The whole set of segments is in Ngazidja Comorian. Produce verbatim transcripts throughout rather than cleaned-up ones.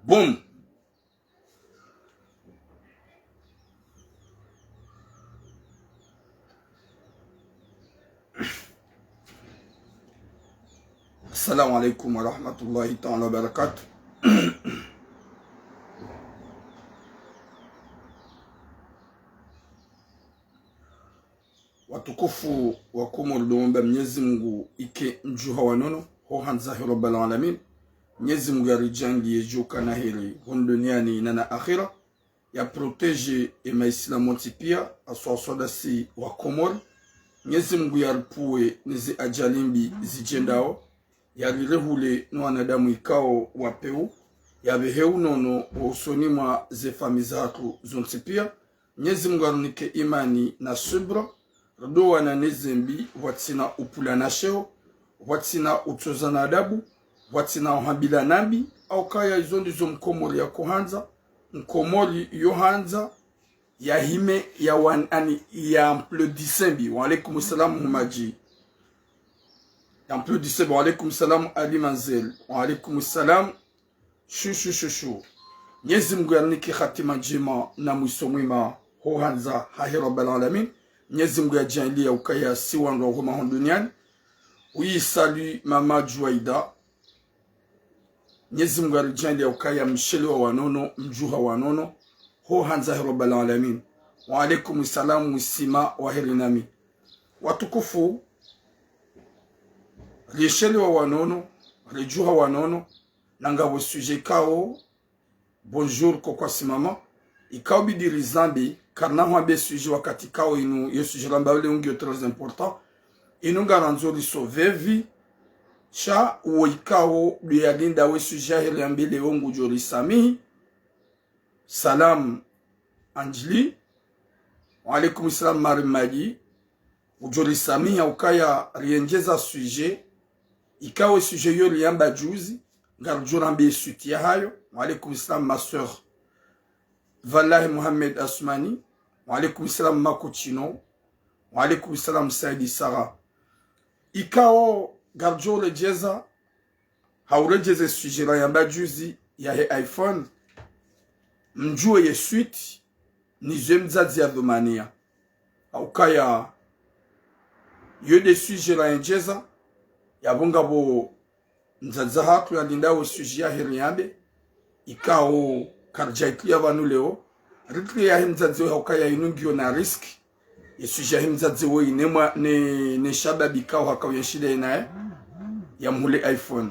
Boom. Assalamu alaikum wa rahmatullahi ta'ala wa barakatuh. Watukufu wa Komori, ndo womba Mnyezi Mungu ike mdjuha wa nono, ho handza he Rabbal Alamin. Mnyezi Mungu yaridjaanliye djo ukana heri, hunu duniani na na akhira. Ya protégé ye maislamu wontsi pia, aswaswada si wa Komori. Mnyezi Mungu yaripvuwe ne ze ajali mbi zidjendao. Yarirehule no wanadamu ikao wa pewu. Yapvehe unono wo usoni mwa ze famiyi zahatru zontsi pia. Mnyezi Mungu yarinike imani na subra. Ridowana ne ze mbi, pvwatsina upvulana sheo, pvwatsina utsozana adabu, pvwatsina uhambilana mbi, ha ukaya izo ndizo Mkomori yakohandza, Mkomori yohandza, yahime, yawan-, ani, yamplodise mbi. Wa alaikum salam, Humadji. Yamplodise mbi. Wa alaikum salam, Ali Manzel. Wa alaikum salam. Shushu, shushu. Mnyezi Mungu yarinike hatima ndjema na mwiso mwema, ho handza hahe Rabbal Alamin. Mnyezi Mungu yadjaanliye ukaya si wandru wa huma hunu duniani. Oui, salut, Mama Juwaida. Mnyezi Mungu yaridjaanliye ukaya mshelewa wa nono, mdjuha wa nono, ho handza he Rabbal Alamin. Wa alaikum salam, mwisima wa heri nami. Watukufu, rishelewa wa nono, ridjuha wa nono, na ngapvo sujet ikao, bonjour, koko simama, ikao bidi rizambe, karina hwambe sujet wakati ikao inu, ye sujet ramba ule ungiyo très important, inu ngarandzo risove vi, sha uwo ikao, ndo yalinda we sujet yahe riambe leo ngudjo risamihi. Salam, Anjli. Wa alaikum salam, Mari Madi. Udjo risamihi ha ukaya riendjeza sujet. Ikao sujet yo riyamba juzi, ngaridjo rambe suite yahayo. Wa alaikum salam, ma sœur. Vallahi Mohamed Assoumani. Wa alaikum salam, Makuchino. Wa alaikum salam, Saidi Sarah. Ikao ngaridjo redjeza, ha uredjeze sujet rayamba juzi yahe iPhone, mdjuwe ye suite, nizo ye mdzadze yadhumaniya. Ha ukaya, yo nde sujet rayendjeza, yapvo ngapvo mdzadze hatru yalinda we sujet yahe riyambe, ikao karidja ikliya pvanu leo, rikliya yahe mdzadze we ha ukaya inu ngiyo na risque, ye sujet yahe mdzadze we ne mwa-, ne, ne shababi ikao haka uyenshile naye, yamhule iPhone.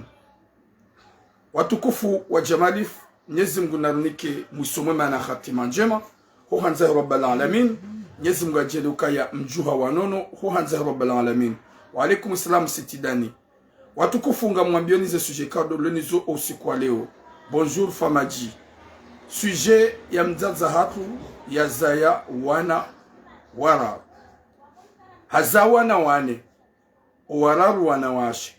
Watukufu wa Jamalif, Mnyezi Mungu narinike mwiso mwema na hatima ndjema, ho handza he Rabbal Alamin. Mnyezi Mungu yadjaanliye ukaya mdjuha wa nono, ho handza he Rabbal Alamin. Wa alaikum salam, Siti Dani. Watukufu, ngamwambiyo ni ze sujet ikao ndo leo nizo usiku wa leo. Bonjour, Famadji. Sujet ya mdzadze hatru yazaya wana wararu. Hazaya wana wane, o wararu wanawashe.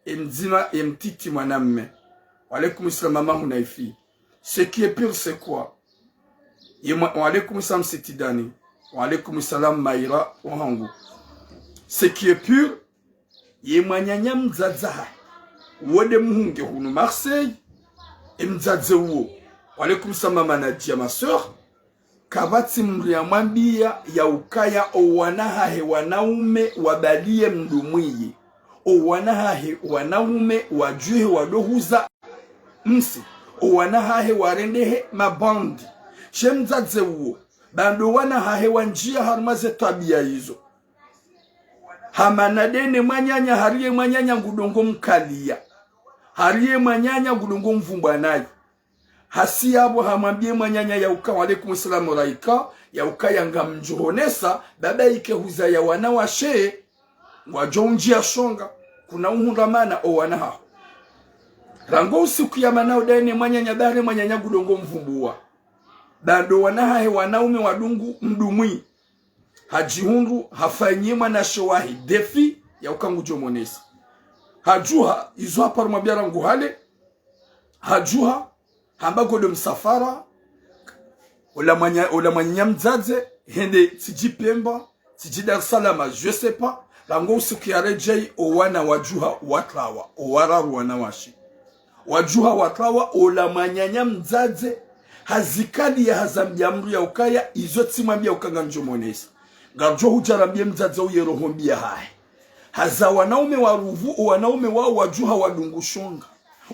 Ye mdzima, ye mtiti mwanamme. Wa alaikum salam, Mama Hunaifi. Ce qui est pire, c'est quoi? Ye mwa-, wa alaikum salam, Siti Dani. Wa alaikum salam, Maïra, wahangu. Ce qui est pire, ye mwananya mdzadze hahe, wo nde muhunge hunu Marseille, ye mdzadze uwo. Wa alaikum salam, Mama Nadia, ma sœur. Kapvatsi mndru yamwambiya ya ukaya o wana hahe wanaume wabaliye mndru mwiye. O wana hahe wanaume wadjuhe wadohuza msi. O wana hahe warendehe mabandi. She mdzadze uwo, ba ndo wana hahe wandjiya harumwa ze twabiya izo. Hamana nde ne mwananya, hari ye mwananya ngudjo ngo mkaliya. Hari ye mwananya ngudjo ngo mvumbwa naye. Hasi yapvo hamwambiye mwananya ya uka, wa alaikum salam Raika, ya ukaya ngamdjohonesa, baba ike huzaya wanawashe, ngwadjo undjiya shonga, kuna uhundra mana o wana haho. Rangu usiku yamana udaye ne mwananya, ba hari ye mwananya ngudjo ngo mvumbuwa. Ba ndo wana hahe wanaume wadungu mndru mwi. Hadjihundru, hafanyiye mwanashe wahe défi, ya uka ngudjo monesa. Hadjuha, izo haparo mwambiya rangu hale, hadjuha, hamba ngwendo msafara, ola mwanya-, ola mwananya mdzadze, hende tsidji Pemba, tsidji Dar es Salaam, je sais pas, rangu usiku yaredjeyi, o wana wadjuha watrawa, o wararu wanawashe. Wadjuha watrawa ola mwananya mdzadze, hazikali ya hazambia mdru ya ukaya, izo tsimwambia uka ngamdjo monesa. Ngamdjo hudja rambie mdzadze uye roho mbi ya hahe. Haza wanaume wa ruvu, o wanaume wao wadjuha wadungu shonga.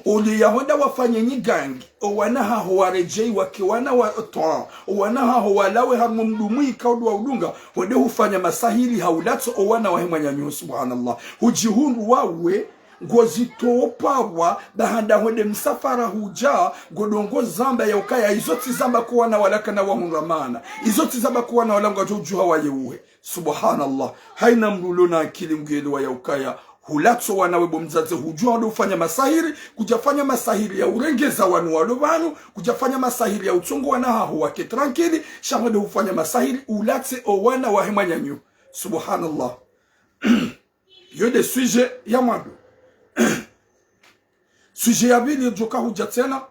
Olio ya hwenda wafanye nyigangi, o wana haho waredjei wake wana wa twa, o wana haho walawe harumwa mdru mwi ikao ndo wa udunga, hwende hufanya masahiri ha ulatso o wana wahe mwananyaho, subhanallah. Hudjihundru wawe, ngozitowo pvwa, bahanda hwende msafara hudja, ngodjo ngo zamba ya ukaya, izo tsi zamba ko wana wala kana wahundra maana. Izo tsi zamba ko wana wala ngwadjo udjuha waye uhe. Subhanallah. Haina mdru ulo na akili nguelewa ya ukaya, hulatso wana we bo mdzadze hudjuha ndo ufanya masahiri, kudjafanya masahiri ya urengeza wanu walo pvanu, kudjafanya masahiri ya utsongo wana haho wake tranquille, sha hwende hufanya masahiri, ulatse o wana wahe mwananyaho. Subhanallah. Iyo nde sujet ya mwando. Sujet ya pvili yodjoka hudja tsena,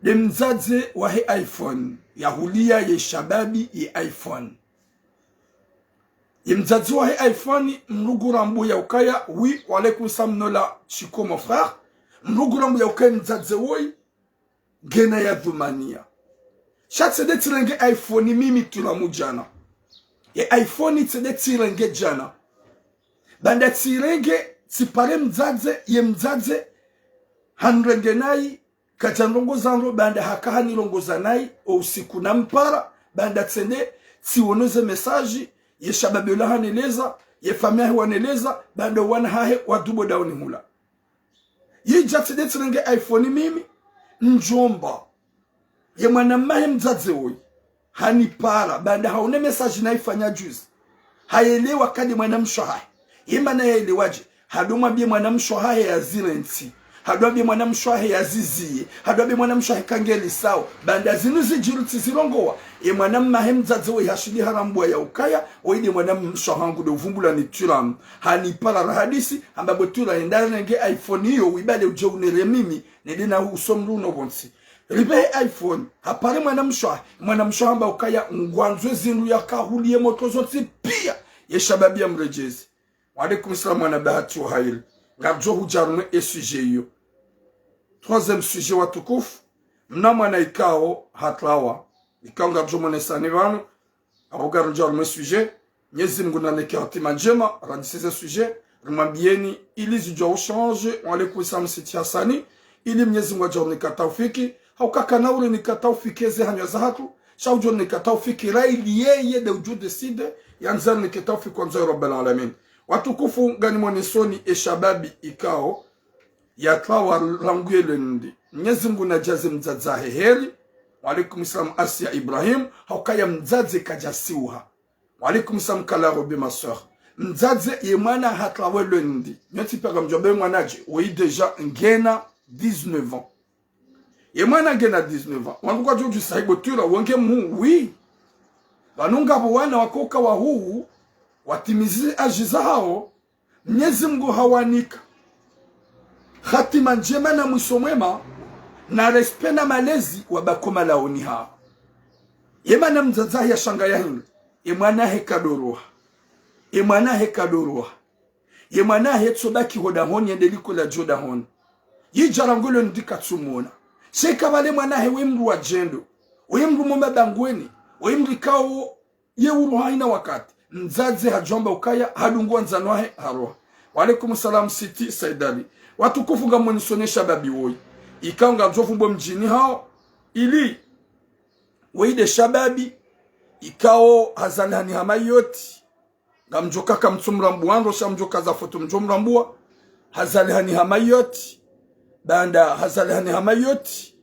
nde mdzadze wahe iPhone, ya hulia ye shababi ye iPhone. Ye mdzadze wahe iPhone, mdru ngu rambo ya ukaya, oui, wa alaykum salam nola chiko mon frère, mdru ngu rambo ya ukaya mdzadze woyi, ngena ya dhumaniya. Sha tsende tsirenge iPhone mimi tula mudjana. Ye iPhone tsende tsirenge djana. Banda tsirenge tsipare mdzadze, ye mdzadze hanrenge nayi, kadja nrongoza ndro, banda haka hanirongoza nayi, o usiku nampara, banda tsende tsiwono ze message, ye shababi ola haneleza, ye famiyi yahe waneleza, banda wana hahe wadubo daoni hula. Yidja tsende tsirenge iPhone mimi, ndjomba. Ye mwana mmahe mdzadze woyi. Hanipara, banda haone message nayifanya juzi. Hayelewa kadi mwana mshe wahahe. Ye mana yayelewadje? Hado mwambie mwana mshe wahahe yazirentsi. Hado ambie mwana mshe wahahe yaziziye. Hado ambie mwana mshe wahahe kangeli sawa. Banda zinu zidjiru tsizirongowa. Ye mwana mmahe mdzadze woyi hashili harambwa ya ukaya, woyi nde mwana mshe wahangu nde uvumbula ni turamu. Hanipara rahadisi, hamba bo tura enda renge iPhone iyo, wibale udje unere mimi, nende na uso mdru uno pvontsi. Ripvehe iPhone, hapare mwana mshe wahe, mwana mshe wahe hamba ukaya ngwandzo ezindru yaka huliye motro zontsi piya, ye shababi yamredjeze. Wa alaykum salam mwana bahati wa hayili. Ngamdjo hudja harumwa e sujet iyo. Troisième sujet watukufu, mna mwana ikao hatrawa. Ikao ngamdjo monesani pvanu, apvo ngarudja harumwa e sujet. Mnyezi Mngu nanike hatima ndjema, radisize sujet, rimwambieni, ili zidjuwa uchange, wa alaykum salam Siti Hasani, ili Mnyezi Mngu adje urinika taufiki, hauka kana urinika taufiki eze hanywa zahatru, sha udjo urinika taufiki, ra ili yeye nde udjo décider, yandza rinike taufiki wandzo ya Rabbal Alamin. Watukufu, nganimonesoni e shababi ikao, yatrawa rangu ye lundi. Mnyezi Mngu nadjaze mdzadze wahe heri. Wa alaykum salam Asia Ibrahim. Haukaya mdzadze kadjasiuha. Wa alaykum salam Kala Robi ma sœur. Mdzadze ye mwana hatrawa lundi. Nyontsi piya ngamdjwambe mwana dje. Woyi déjà ngena dix-neuf ans. Ye mwana ngena dix-neuf ans. Wandru kwadjo udjusa ibo tura wonge mhuu, oui. Pvanu ngapvo wana wakoka wahuu, watimizi âge zahao, Mnyezi Mngu hawanika hatima ndjema na mwiso mwema, na respect na malezi wabaki malaoni hao. Ye mana mdzadze wahe yashanga yahindri, ye mwana wahe kadoroha. Ye mwana wahe kadoroha. Ye mwana wahe tsobaki ho dahoni, yende likoli yadjo dahoni. Yidja rangu lundi katsumona. Sha ika pvale mwana wahe we mdru wa djendo. We mdru mwema bangweni. We mdru ikao ye uroha haina wakati. Mdzadze hadjwamba ukaya, hadungu wandzani wahe, haroha. Wa alaykum salam Siti Said Ali. Watukufu, ngamonesoni e shababi woyi. Ikao ngamdjo vumbo mdjini hao, ili, woyi nde shababi, ikao hazalihani ha Mayotte. Ngamdjo kaka mtsumrambuwa ndro sha mdjo kaza foto mdjo mrambuwa. Hazalihani ha Mayotte. Banda hazalihani ha Mayotte.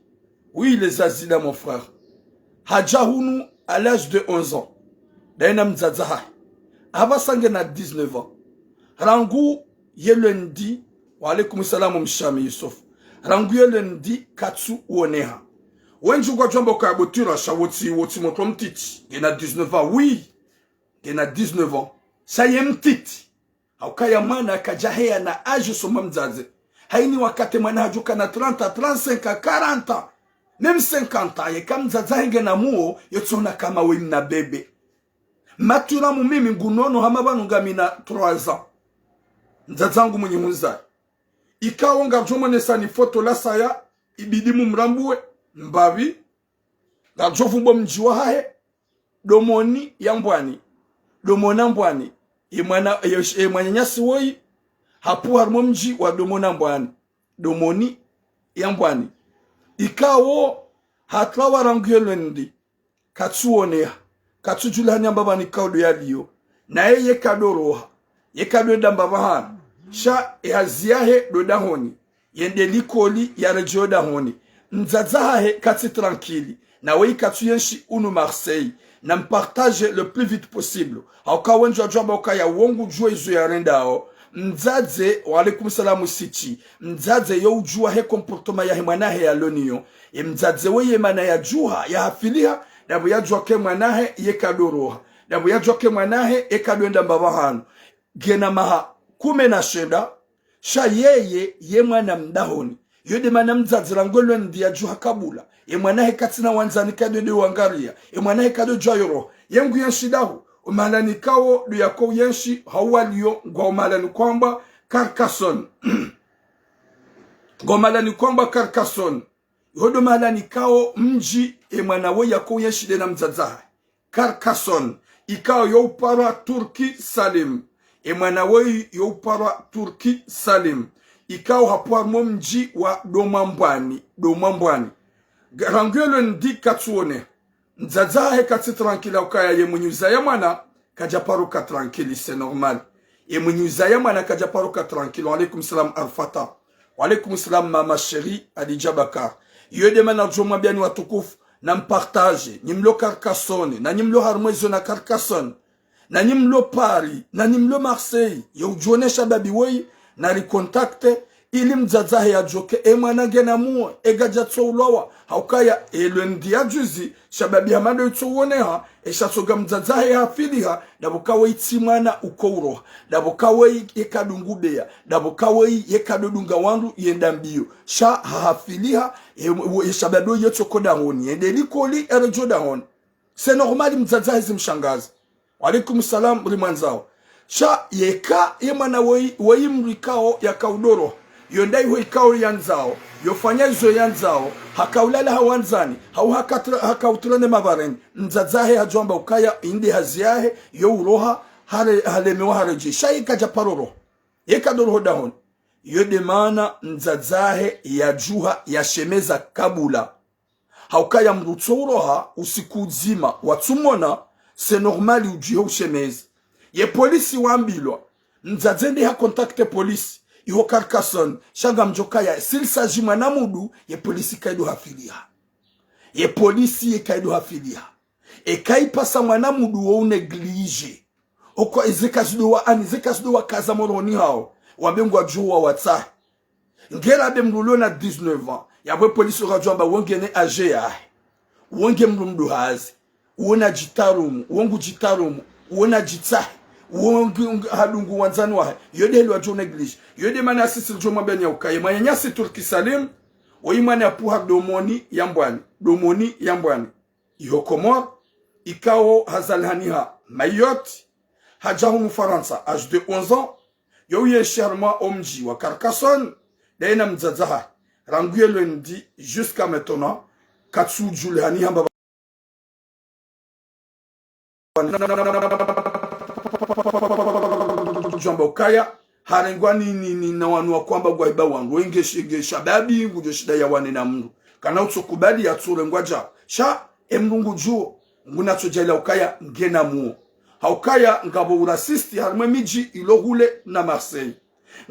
Oui, les Azida, mon frère. Hadja hunu à l'âge de onze ans. Ndaye na mdzadze wahahe. Apvasa ngena dix-neuf ans. Rangu ye lundi, wa alaykum salam Mshami Yusuf. Rangu ye lundi katsuoneha. Wendji ngwadjwamba ukaya bo tura sha wotsi, wotsi motro mtiti. Ngena dix-neuf ans, oui. Ngena dix-neuf ans. Sha ye mtiti. Haukaya mwana kadjaheya na âge soma mdzadze. Haini wakati mwana hadjokana trente ans, trente-cinq ans, quarante ans, même cinquante ans, yeka mdzadze wahe ngena muo, yotsona kama we mna bébé. Maturamu mimi ngunono hama pvanu ngamina trois ans. Mdzadze wangu mwenye hundzaya. Ikao ngaridjo mwonesani foto la saya, ibidi mumrambuwe, mbapvi, ngaridjo vumbo mdji wahahe, Domoni ya Mbwani, Domona Mbwani, ye mwana, ye, ye mwananyasi woyi, hapvo harimwa mdji wa Domona Mbwani, Domoni ya Mbwani. Ikao, hata wa rangu ye lundi, katsuoneha, katsudjulihana mbapvi nikao ndo yaliyo. Naye yeka ndo roha, yeka ndo enda mbapvi hanu. Sha ye hazi yahe ndo dahoni, yende likoli yaredjeyi dahoni. Mdzadze hahe katsi tranquille, nawe katsu yenshi unu Marseille. Nampartage le plus vite possible. Hauka wendji wadjo amba ukaya wo ngudjuwa izo yarendao. Mdzadze, wa alaikum salam siti. Mdzadze yo udjuwa he comportement yahe mwana hahe yalo nayo. Ye mdzadze woyi ye mana yadjuha, yahafiliha, ndapvo yadjuwa ke mwana hahe yeka ndo roha. Ndapvo yadjuwa ke mwana hahe yeka ndo enda mbapvi hanu. Ngena maha kume na shenda, sha yeye, ye mwana mdahoni. Yo nde mana mdzadze rangu ye lundi yadjuha kabula. Ye mwana hahe katsina wandzani kado nde wangariya. Ye mwana hahe kado djuwa yo roha. Ye ngu yenshi daho, o mahala nikao ndo yako yenshi, hau waliyo, ngwao mahala nikwamba Carcassonne. Ngwao mahala nikwamba Carcassonne. Yo ndo mahala nikao mdji ye mwana woyi yako yenshi nde na mdzadze hahe. Carcassonne, ikao yo uparwa Turki Salim. Ye mwana woyi yo uparwa Turki Salim. Ikao hapvo harimwa mdji wa Domwa Mbwani, Domwa Mbwani. Ga-, rangu ye lundi katsuoneha. Mdzadze hahe katsi tranquille ukaya ye mwinyi uzaya mwana, kadja paro ka tranquille, c'est normal. Ye mwinyi uzaya mwana kadja paro ka tranquille. Wa alaikum salam Arfata. Wa alaikum salam mama chérie Adidja Bakar. Yo nde mana ridjo mwambiyani watukufu, nampartage, nyi mlo Carcassonne, na nyi mlo harimwa ye zone ya Carcassonne, na nyi mlo Paris, na nyi mlo Marseille, ye udjuwa ye shababi woyi, nari contacte, ili mdzadze hahe yadjuwe ke ye mwana ngena muo, ye kadja tso ulawa, haukaya ye lundi ya juzi, shababi hama ndo itso uoneha, ye sha tsoga mdzadze hahe hafiliha, ndapvo ka woyi tsi mwana uko uroha, ndapvo ka woyi yeka ndo ngu beya, ndapvo ka woyi yeka ndo dunga wandru yenda mbiyo. Sha hahafiliha, ye, ye shababi woyi yetso ko dahoni, yende likoli yaredjeyi dahoni. C'est normal mdzadze hahe zimshangaza. Wa alaikum salam, rimwandzao. Sha yeka ye mwana woyi, woyi mdru ikao yaka ndo roha, yo ndayiho ikao yandzao, yo fanya izo yandzao, haka ulala ha wandzani, hau haka tra-, haka utrene mapvareni, mdzadze hahe hadjo amba ukaya inde hazi yahe, yo uroha, hare-, halemewa haredjeyi. Sha yeka kadja paro roha, yeka ndo roha dahoni. Yo nde mana mdzadze hahe yadjuha yashemeza kabula. Haukaya mdru tso uroha usiku udzima, watsumona, c'est normal udjuhe ushemeze. Ye polisi wambilwa, mdzadze nde ha contacte polisi, iho Carcassonne, sha ngamdjo kaya, s'il s'agit mwana mdru, ye polisi kayido hafiliha. Ye polisi ye kayido hafiliha. Ye kayipasa mwana mdru wo unégligé. Oko eze kazido wa ani, ze kazido wa kaza moroni hawo. Wambe ngwadjo wa watsahe. Ngera be mdru ulo na dix-neuf ans. Yapvo polisi wakadjo amba wo ngena âge yahe. Wo nge mdru mdru hazi. Wo na djitarumu. Wo ngu djitarumu. Wo na djitsahe. Wo ngu, ngu hadungu wandzani wahe. Yo nde heli wadjo négligé. Yo nde mana sisi ridjo mwambeni ya ukaya ye mwananyasi Turki Salim, woyi mwana yapvo ha Domoni ya Mbwani. Domoni ya Mbwani. Iho Komori, ikao hazalihaniha Mayotte, hadja hunu Farantsa, âge de onze ans, yo uyenshi harimwa o mdji wa Carcassonne, ndaye na mdzadze hahe. Rangu ye lundi jusqu'à maintenant, katsudjulihaniha mbapvi. Djwamba ukaya, harengwa ni, ni, ni, na wanu wa kwamba ngwahiba wandru, wenge shi-, nge shababi, ngudjo shinda yawane na mdru. Kana utso kubali yatsurengwa dja. Sha, ye mdru ngudjuo, ngunatsodjaila ukaya, ngena muo. Haukaya, ngapvo urasisti, harimwa ye midji ilo hule na Marseille.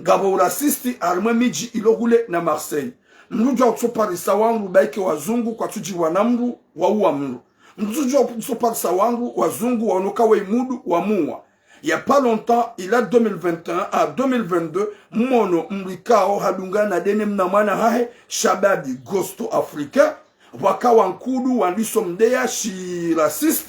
Ngapvo urasisti, harimwa ye midji ilo hule na Marseille. Mdru djwa utsoparisa wandru, baike wazungu, kwatsudjiwa na mdru, wauwa mdru. Mdru djwa utsoparisa wandru, wazungu, waono ka waimudu, wamuwa. Il y a pas longtemps, il a deux mille vingt et un à deux mille vingt-deux, mmono mdru ikao hadungana ndeye ne mna mwana hahe, shababi gosto africain, pvwaka wankudu wandiso mdeya shi raciste,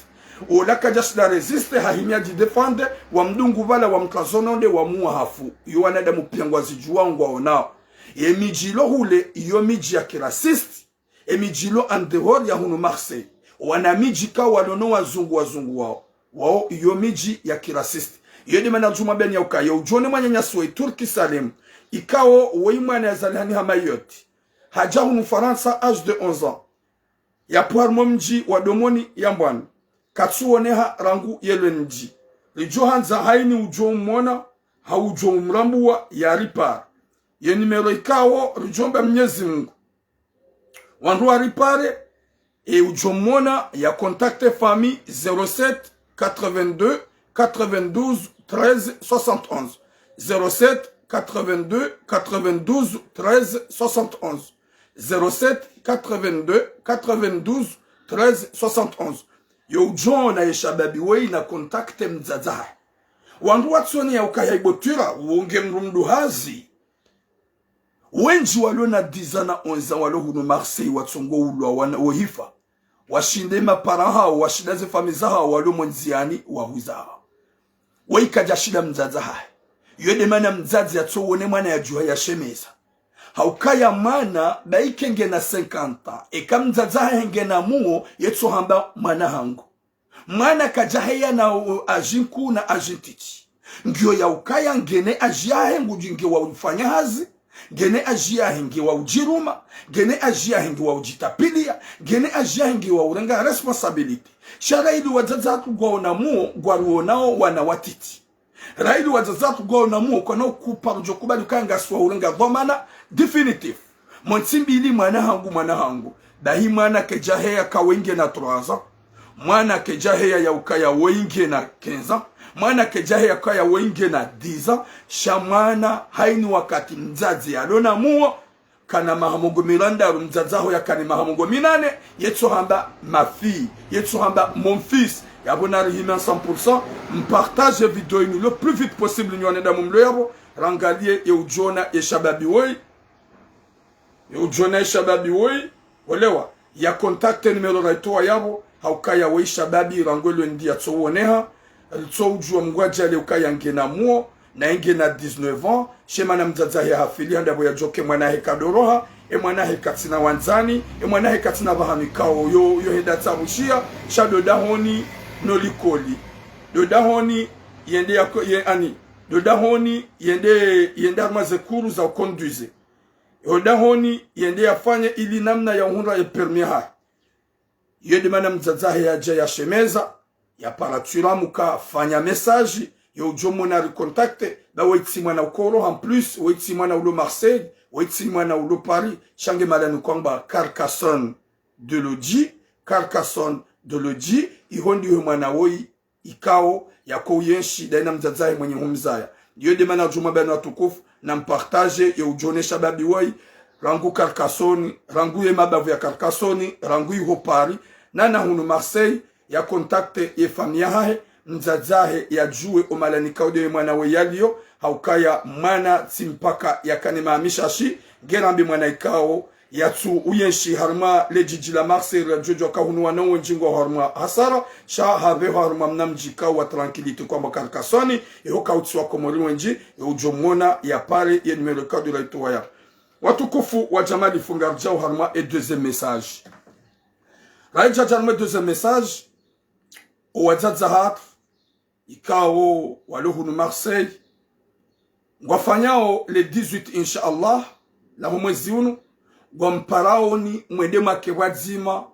ola kadja shinda résister, hahimia djidéfendre, wamdungu pvala, wamtwazo nonde, wamuwa hafu. Iyo wanadamu pia ngwazidjuwa ngwaonao. Ye midji ilo hule, iyo midji ya kiraciste. Ye midji ilo en dehors ya hunu Marseille. Wana midji ka walono wazungu, wazungu wao. Wao iyo midji ya kiraciste. Iyo nde mana ridjo mwambeni ya ukaya udjo one mwananyasi wa Turki Salim, ikao woyi mwana yazalihani ha Mayotte. Hadja hunu Farantsa âge de onze ans. Yapvo harimwa mdji wa Domoni ya Mbwani. Katsuoneha rangu ye lundi. Ridjo handza haini udjo umwona, hau udjo umrambua yaripare. Ye numéro ikao ridjo omba Mnyezi Mungu wandru waripare, e udjo mwona ya contacte famille zéro sept quatre-vingt-deux quatre-vingt-douze treize soixante-onze. Zéro sept quatre-vingt-deux quatre-vingt-douze treize soixante-onze. Zéro sept quatre-vingt-deux quatre-vingt-douze treize soixante-onze. Yo udjo ona ye shababi woyi na contacte mdzadze hahe. Wandru watsione ya ukaya ibo twira, wonge mdru mdru hazi. Wendji walo na dix ans na onze ans walo hunu Marseille watsongo ulwa wana wohifa. Washinde mapara hao, washinda ze famiyi zahao, walo mwandziani wahuza hao. Woyi kadja shinda mdzadze hahe. Yo de mana mdzadze yatsoone mwana yadjuha yashemeza. Haukaya mwana, baike ngena cinquante ans, eka mdzadze hahe ngena muo, yetso hamba mwana hangu. Mwana kadja heya na, o, âge nkuu na âge ntiti. Ngiyo ya ukaya ngena âge yahe ngudji nge wa ufanya hazi, ngena âge yahe nge wa udjiruma, ngena âge yahe nge wa udjitapilia, ngena âge yahe nge wa urenga responsabilité. Sha rahili wadzadze hatru ngwaona muo, ngwaruonao wana watiti. Rahili wadzadze hatru ngwaona muo, kwana ukupa rudjo kubali ukaya ngasi wa urenga dhwamana définitif. Mwa ntsi mbili mwana hangu, mwana hangu. Bahi mwana kedja heya ka woyi ngena trois ans. Mwana kedja heya ya ukaya woyi ngena quinze ans. Mwana kedja heya ukaya woyi ngena dix ans. Sha mwana haini wakati mdzadze yalo na muo, kana maha mengo mirandaru, mdzadze haho yakana maha mengo minane, yetso hamba ma fille, yetso hamba mon fils. Yapvo narihime cent pour cent, mpartage video inu le plus vite possible, nyi wanadamu mlo yapvo, rangalie ye udjo ona ye shababi woyi. Ye udjo ona ye shababi woyi, olewa, ya contacte numéro raitowa yapvo, haukaya woyi shababi rangu ye lundi yatsowoneha, ritso udjua Mngu yadjaanlie ukaya ngena muo, naye ngena dix-neuf ans, she mana mdzadze hahe hafili, handa pvo yadjoke mwana hahe kadoroha, e mwana hahe katsina wandzani, e mwana hahe katsina pvahanu ikao yo, yo henda tsapvushia, sha do dahoni no likoli. Do dahoni yende yako, ye, ani, do dahoni yende, yende harumwa ze cours za uconduire. Yo dahoni yende yafanye ili namna ya uhundra ye permis yahahe. Yo de mana mdzadze hahe yadja yashemeza, yapara twiramuka fanya message, yo udjo mona ricontacte, ba woyi tsi mwana ukoro, en plus, woyi tsi mwana ulo Marseille, woyi tsi mwana ulo Paris, sha nge mahalani kwamba Carcassonne de Lodji, Carcassonne de Lodji, iho ndiho mwana woyi ikao yako uyenshi, daye na mdzadze hahe mwenye humzaya. Yo de mana udjo mwambia nyi watukufu, na mpartage ye udjo ona ye shababi woyi, rangu Carcassonne, rangu ye mabavu ya Carcassonne, rangu iho Paris, na na hunu Marseille, ya contacte ye famiyi yahahe, mdzadze hahe yadjue o mahalani ikao de mwana woyi yalio, haukaya mwana tsi mpaka yakane maha mishashi, nge rambe mwana ikao, yatsu uyenshi harumwa le djidji la Marseille, radjo djua ka hunu wana wendji ngwao harumwa hasara, sha hapveho harumwa mna mdji ikao wa tranquillité kwamba Carcassonne, iho kautsi wa Komori wendji, yo udjo mona yapare ye numéro ikao de raitowa ya. Watukufu wa Jamali Funga, ridjao harumwa e deuxième message. Raidja harumwa e deuxième message, o wadzadze hatru, ikao walo hunu Marseille, ngwafanyao le dix-huit, insha Allah, la ho mwezi unu, ngwamparaoni mwende mwake pvwadzima,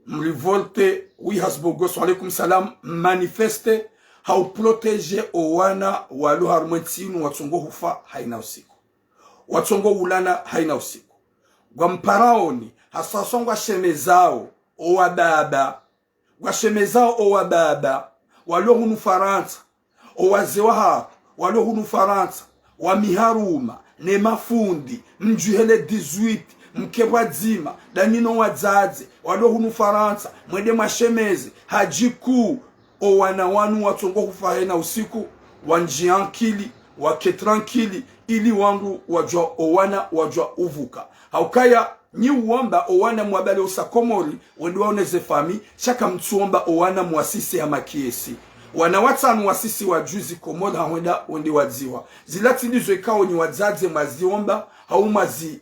mrivolte, wi hasbogos, wa alaikum salam, manifeste, ha uprotéger o wana walo harumwa e ntsi inu watsongo hufa haina usiku. Watsongo ulana haina usiku. Ngwamparaoni, haswaswa ngwashemezao o wababa, ngwashemezao o wababa walo hunu Farantsa, o wazee wahatru walo hunu Farantsa, wa miharuma, ne mafundi, mdjuhe le dix-huit, mke pvwadzima, danyi no wadzadze walo hunu Farantsa, mwende mwashemeze, hadjiku, o wana wanu watsongo hufa haina usiku, wandjie ankili, wake tranquille, ili wandru wadjua o wana wadjua uvuka. Haukaya, nyi uomba o wana mwabale usa Komori, wende waone ze famiyi, sha kamtsuomba o wana mwasise ha makiesi. Wana watsanu wasisiwa juzi Komori ha hwenda wende wadzihwa. Zila tsi ndizo ikao nyi wadzadze mwaziomba, hau mwazi,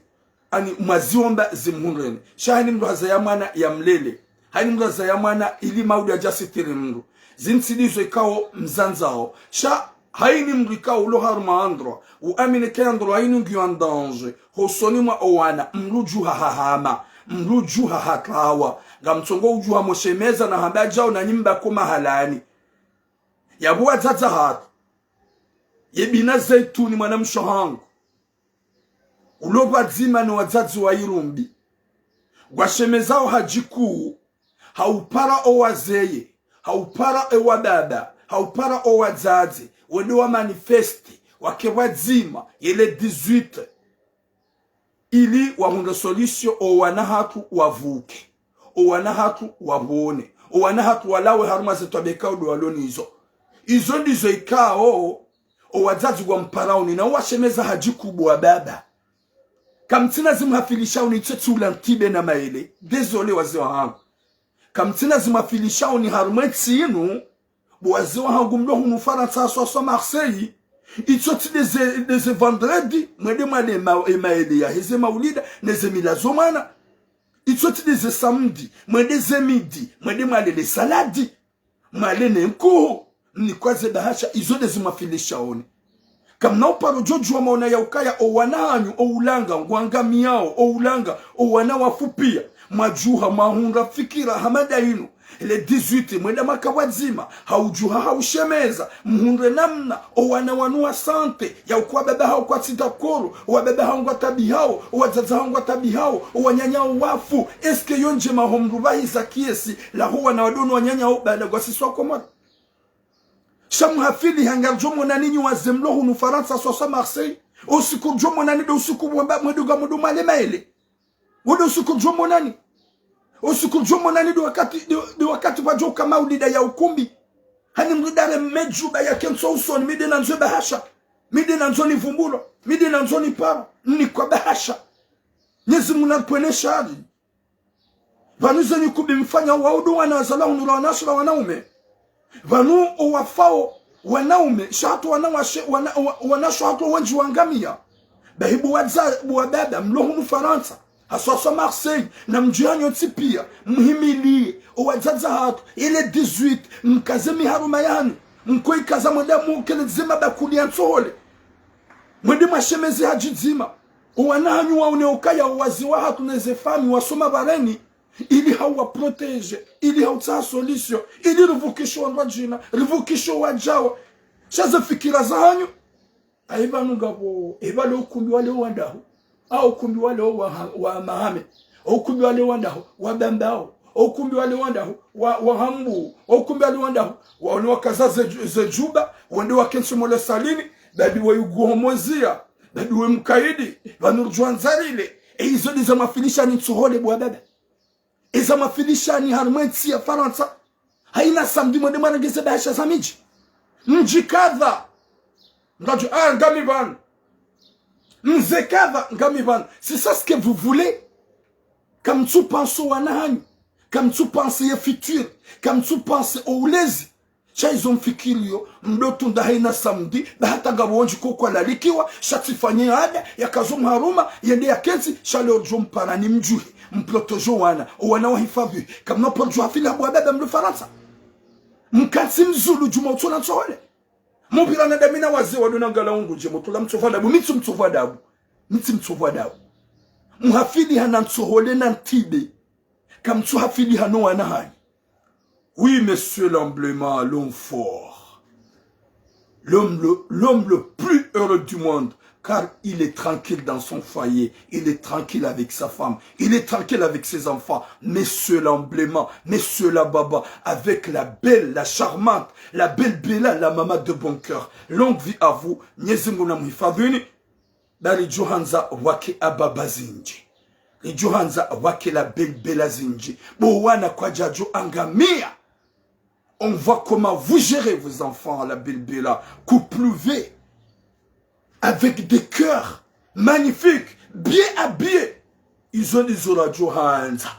ani mwaziomba zimhundreni. Sha haini mndru hazaya mwana yamlele. Haini mndru hazaya mwana ili mauri yadjasitiri mndru. Zinu tsi ndizo ikao mzandzao. Sha Hayini mdru ikao ulo harumwa endroit, uamini ke endroit hayinu ngiyo en danger, hosoni mwa owana, mdru udjuha hahama, mdru udjuha hatawa, ngamtsongo udjuha moshemeza na hamba djao na nyimba ko mahalani. Yapvo wadzadze hatru, ye Bina Zeituni mwanamshe hangu, ulo pvadzima no wadzadze wa Irumbi, ngwashemezao hadji kuu, haupara owazee, haupara ewababa, haupara owadzadze, wende wa manifeste, wake pvadzima, ye le dix-huit, ili wahundre solution owana hatru wavuke, owana hatru wapvone, owana hatru walawe harumwa ze twabia ikao ndo walo nizo. Izo ndizo ikao owadzadze ngwamparaoni, na owashemeza hadji kuu bo wababa. Kamtsina zimhafilishaoni, itso tsi ula ntibe na maele. Désolé wazee wahangu. Kamtsina zimhafilishaoni harumwa entsi inu, bo wazee wahangu mlo hunu Farantsa haswaswa Marseille. Itso tsi ndeze, ndeze vendredi, mwende mwale ma-, emaele yaheze maulida, neze mila zo mwana. Itso tsi ndeze samedi, mwende ze midi, mwende mwale le saladi. Mwale ne nkuhu, mnikwa ze bahasha, izo ndezi mwafilishaoni. Kamna uparo djodjuwa maona ya ukaya owana hanyu, oulanga, ngwangamiyao, oulanga, owana wafu pia. Mwadjuha, mwahundra fikira, hama nda inu. Le dix-huit, mwenda maka pvwadzima, haudjuha, haushemeza, mhundre namna, owana wanu wa santé, ya ukwa baba hao kwatsi d'accord, owababa hao ngwatabihao, owadzadze hao ngwatabihao, owananya hao wafu, est-ce que yo ndjema ho mdru pvahiza kiasi, laho wana wado no wananya hao, baada ngwasiswa Komori. Sha mhafili ha ngaridjo monani nyi wazee mlo hunu Farantsa, haswaswa Marseille. Osiku ridjo monani ndo usiku mwamba, mwendo ngamdo mwale maele. Wo ndo usiku ridjo monani. Osiku ridjo monani ndo wakati, ndo, ndo wakati pvwadjo uka maulida ya ukumbi. Hani mdru ndare medjuba ya kentsi usoni, mi nde nandzo bahasha. Mi nde nandzo nivumbulo. Mi nde nandzo niparo. Mnikwa bahasha. Mnyezi Mungu naripvwene shari. Pvanu zenyi kubi mfanya waudu wana wazalwa hunu ra wanashe ra wanaume. Pvanu owafao wanaume, sha hatru wanawashe, wana, wa-, wanashe hatru wendji wangamiya. Bahi bo wadza-, bo wababa, mlo hunu Farantsa, haswaswa Marseille, na mdji hanyu ntsi pia, mhimiliye, owadzadze hatru, ile dix-huit, mkaze miharuma yanyu, mkoikaza mwenda mukele dzima bakuli ya ntsohole. Mwende mwashemeze hadji dzima. Owana hanyu waone ukaya owazee wahatru neze fami wasoma pvareni, ili hauwa protéger, ili hautsaha solution, ili rivukishe wandru wadjina, rivukishe owadjawa. Sha ze fikira zahanyu. Ayi pvanu ngapvo, epvale ukumbi wale wa ndahu, au ukumbi wale wa ha-, wa Mahame, au ukumbi wale wa ndahu, wa Bambao, au ukumbi wale wa ndahu, wa, wa Hambu, au ukumbi wale wa ndahu, waone wakaza ze, ze djuba, wende wakentsi mole salini, babi we yuguho mozia, babi we mkaidi, pvanu ridjo andza rile. E izo ndiza mwafilisha ni ntsohole bo wababa. Eza mwafilisha ni harumwa entsi ya Farantsa. Hayina samedi mwende mwarenge ze bahasha za midji. Mdji kadha. Ngadjo, ah, ngami pvanu. Mze kadha, ngami pvanu. C'est ça ce que vous voulez? Kamtsu pense owana hanyu. Kamtsu pense ye futur. Kamtsu pense oulezi. Sha izo mfikiriyo, mdo tunda hayina samedi, ba hata ngapvo wendji ko kwalalikiwa, sha tsifanye ada, yakazo mharuma, yende yakentsi, sha leo ridjo mparani mdjuhe, mprotéger owana, owana wahifadhwi, kamna uparo djo hafili ha bo wababa mlo Farantsa. Mkantsi mzulu djuma utsona ntsohole. Mupvira na damina wazee wado na ngala undru ndje mutula mtsovu adabu, mi tsi mtsovu adabu. Mi tsi mtsovu adabu. Mhafili hana ntsohole na ntibe. Kamtsu hafili hano wana hanyu. Oui, monsieur l'embléma, l'homme fort. L'homme le, l'homme le plus heureux du monde, car il est tranquille dans son foyer, il est tranquille avec sa femme, il est tranquille avec ses enfants. Monsieur l'embléma, monsieur la baba, avec la belle, la charmante, la belle Bella, la maman de bon cœur. Longue vie à vous. Mnyezi Mungu na mhifadhwini. Ba ridjo handza wake ababa zindji. Ridjo handza wake la belle Bella zindji. Bo wana kwadjadjo angamia. On voit comment vous gérez vos enfants, la belle Bella. Couple V. Avec des cœurs magnifiques, bien habillés. Izo ndizo radjo handza.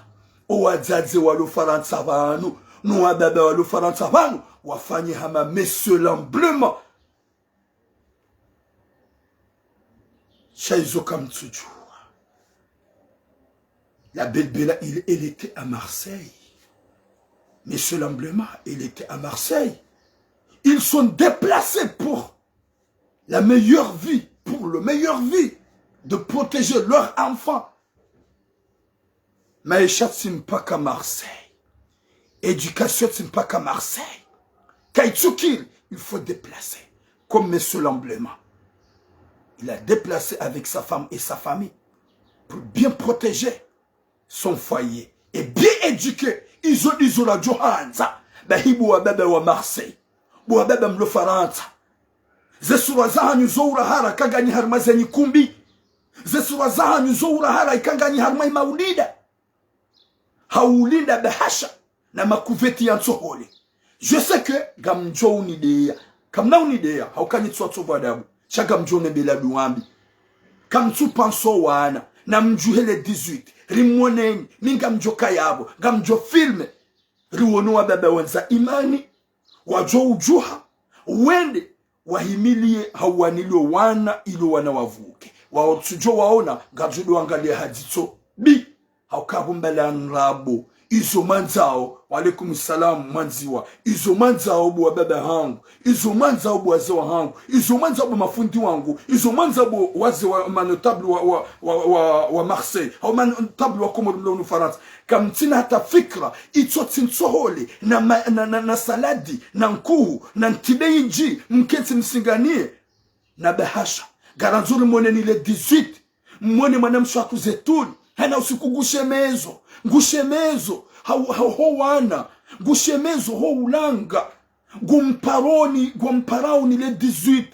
Owadzadze walo Farantsa pvanu, no wababa walo Farantsa pvanu, wafanye hama monsieur l'embléma. Sha izo kamtsudjua. La belle Bella, il, elle était à Marseille. Monsieur l'embléma, il était à Marseille. Ils sont déplacés pour la meilleure vie, pour le meilleure vie, de protéger leurs enfants. Maesha tsi mpaka Marseille. Éducation tsi mpaka Marseille. Kaitsukil, il faut déplacer. Comme Monsieur Lamblema. Il a déplacé avec sa femme et sa famille pour bien protéger son foyer et bien éduquer. Izo ndizo radjo handza. Bahi bo wababa wa Marseille. Bo wababa mlo Farantsa. Ze sura zahanyu zo urahara ika nganyi harumwa ze nyikumbi. Ze sura zahanyu zo urahara ika nganyi harumwa imaulida. Haulinda bahasha na makuveti ya ntsohole. Je sais que ngamdjo unideya. Kamna unideya, hauka nyi tsi watsovu adabu. Sha ngamdjo unembela duwambi. Kamtsu panso wana, namdjuhe le dix-huit. Rimoneni, mi ngamdjo kaya pvo, ngamdjo filme. Riwono wababa wandza imani, wadjo udjuha, wende, wahimiliye hauwanilwe wana, ilo wana wavuke. Wao tsudjo waona, ngadjo ndo wangaliya ha dzitso mbi. Hauka pvo mbala ndrabo. Izo mwandzao, wa alaikum salam, mwandziwa. Izo mwandzao bo wababa hangu. Izo mwandzao bo wazee wahangu. Izo mwandzao bo mafundi wangu. Izo mwandzao bo wazee wa manotable wa, wa, wa, wa, wa Marseille. Hau manotable wa Komori mlo hunu Farantsa. Kamtsina hata fikra, itso tsi ntsohole, na, ma, na, na, na saladi, na nkuhu, na ntibe indji, mkentsi msinganiye. Na bahasha. Ngarandzo rimoneni le dix-huit. Mwone mwanamshe wahatru Zetuni. Hana usiku ngushemezo. Ngushemezo. Hau, hau, ho wana. Ngushemezo ho ulanga. Ngumparoni, ngumparaoni le dix-huit.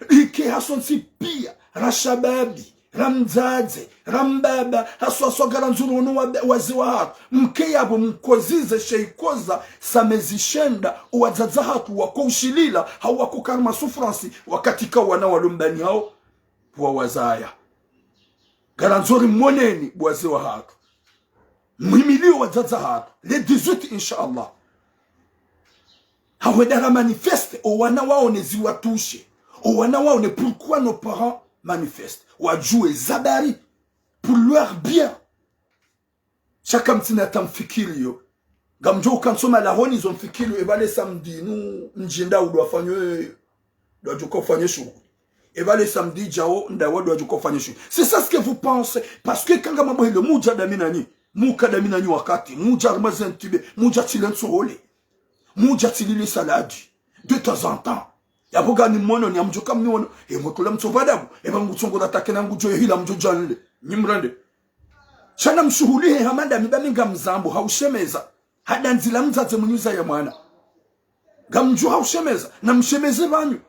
Ike hasontsi piya. Ra shababi. Ra mdzadze. Ra mbaba. Haswa, haswa ngarandzo riwono wa, wazee wahatru. Mkeya pvo mkozize she ikoza. Sa mezi shenda. Owadzadze wahatru wako ushilila. Hau wako harumwa souffrance. Wakati ka wana walo mbani hao. Pvwa wazaya. Ngarandzo rimoneni bo wazee wahatru. Muhimiliye owadzadze wahatru. Le dix-huit, inshallah. Hahwenda ra manifeste, owana waone ziwatushe. Owana waone pourquoi nos parents manifestent. Wadjuwe ze habari. Pour leur bien. Sha kamtsina hata mfikiriyo. Ngamdjo uka ntso malahoni zo mfikiriyo, epvale samedi nu mdji ndawo ndo wafanye, ndo wadjo uka ufanye shughuli. Epvale samedi idjao ndawo ndo wadjo uka ufanye shughuli. C'est ça ce que vous pensez. Parce que kanga mabwehele mudja dami nanyi. Muka dami nanyi wakati. Mudja harumwa ze ntibe. Mudja tsi le ntsohole. Mudja tsi lile saladi. De temps en temps. Yapvo ngani mwono ni amdjo kamni wono. E mwe kula mtsovu adabu. Epva ngutsongola take na ngudjo yehila mdjo djanle. Nyi mrende. Sha namshuhulihe hama ndami ba mi ngamzambo, haushemeza. Hada ndzila mdzadze mwenyi uzaya mwana. Ngamdjo haushemeza, namshemeze pvanyu.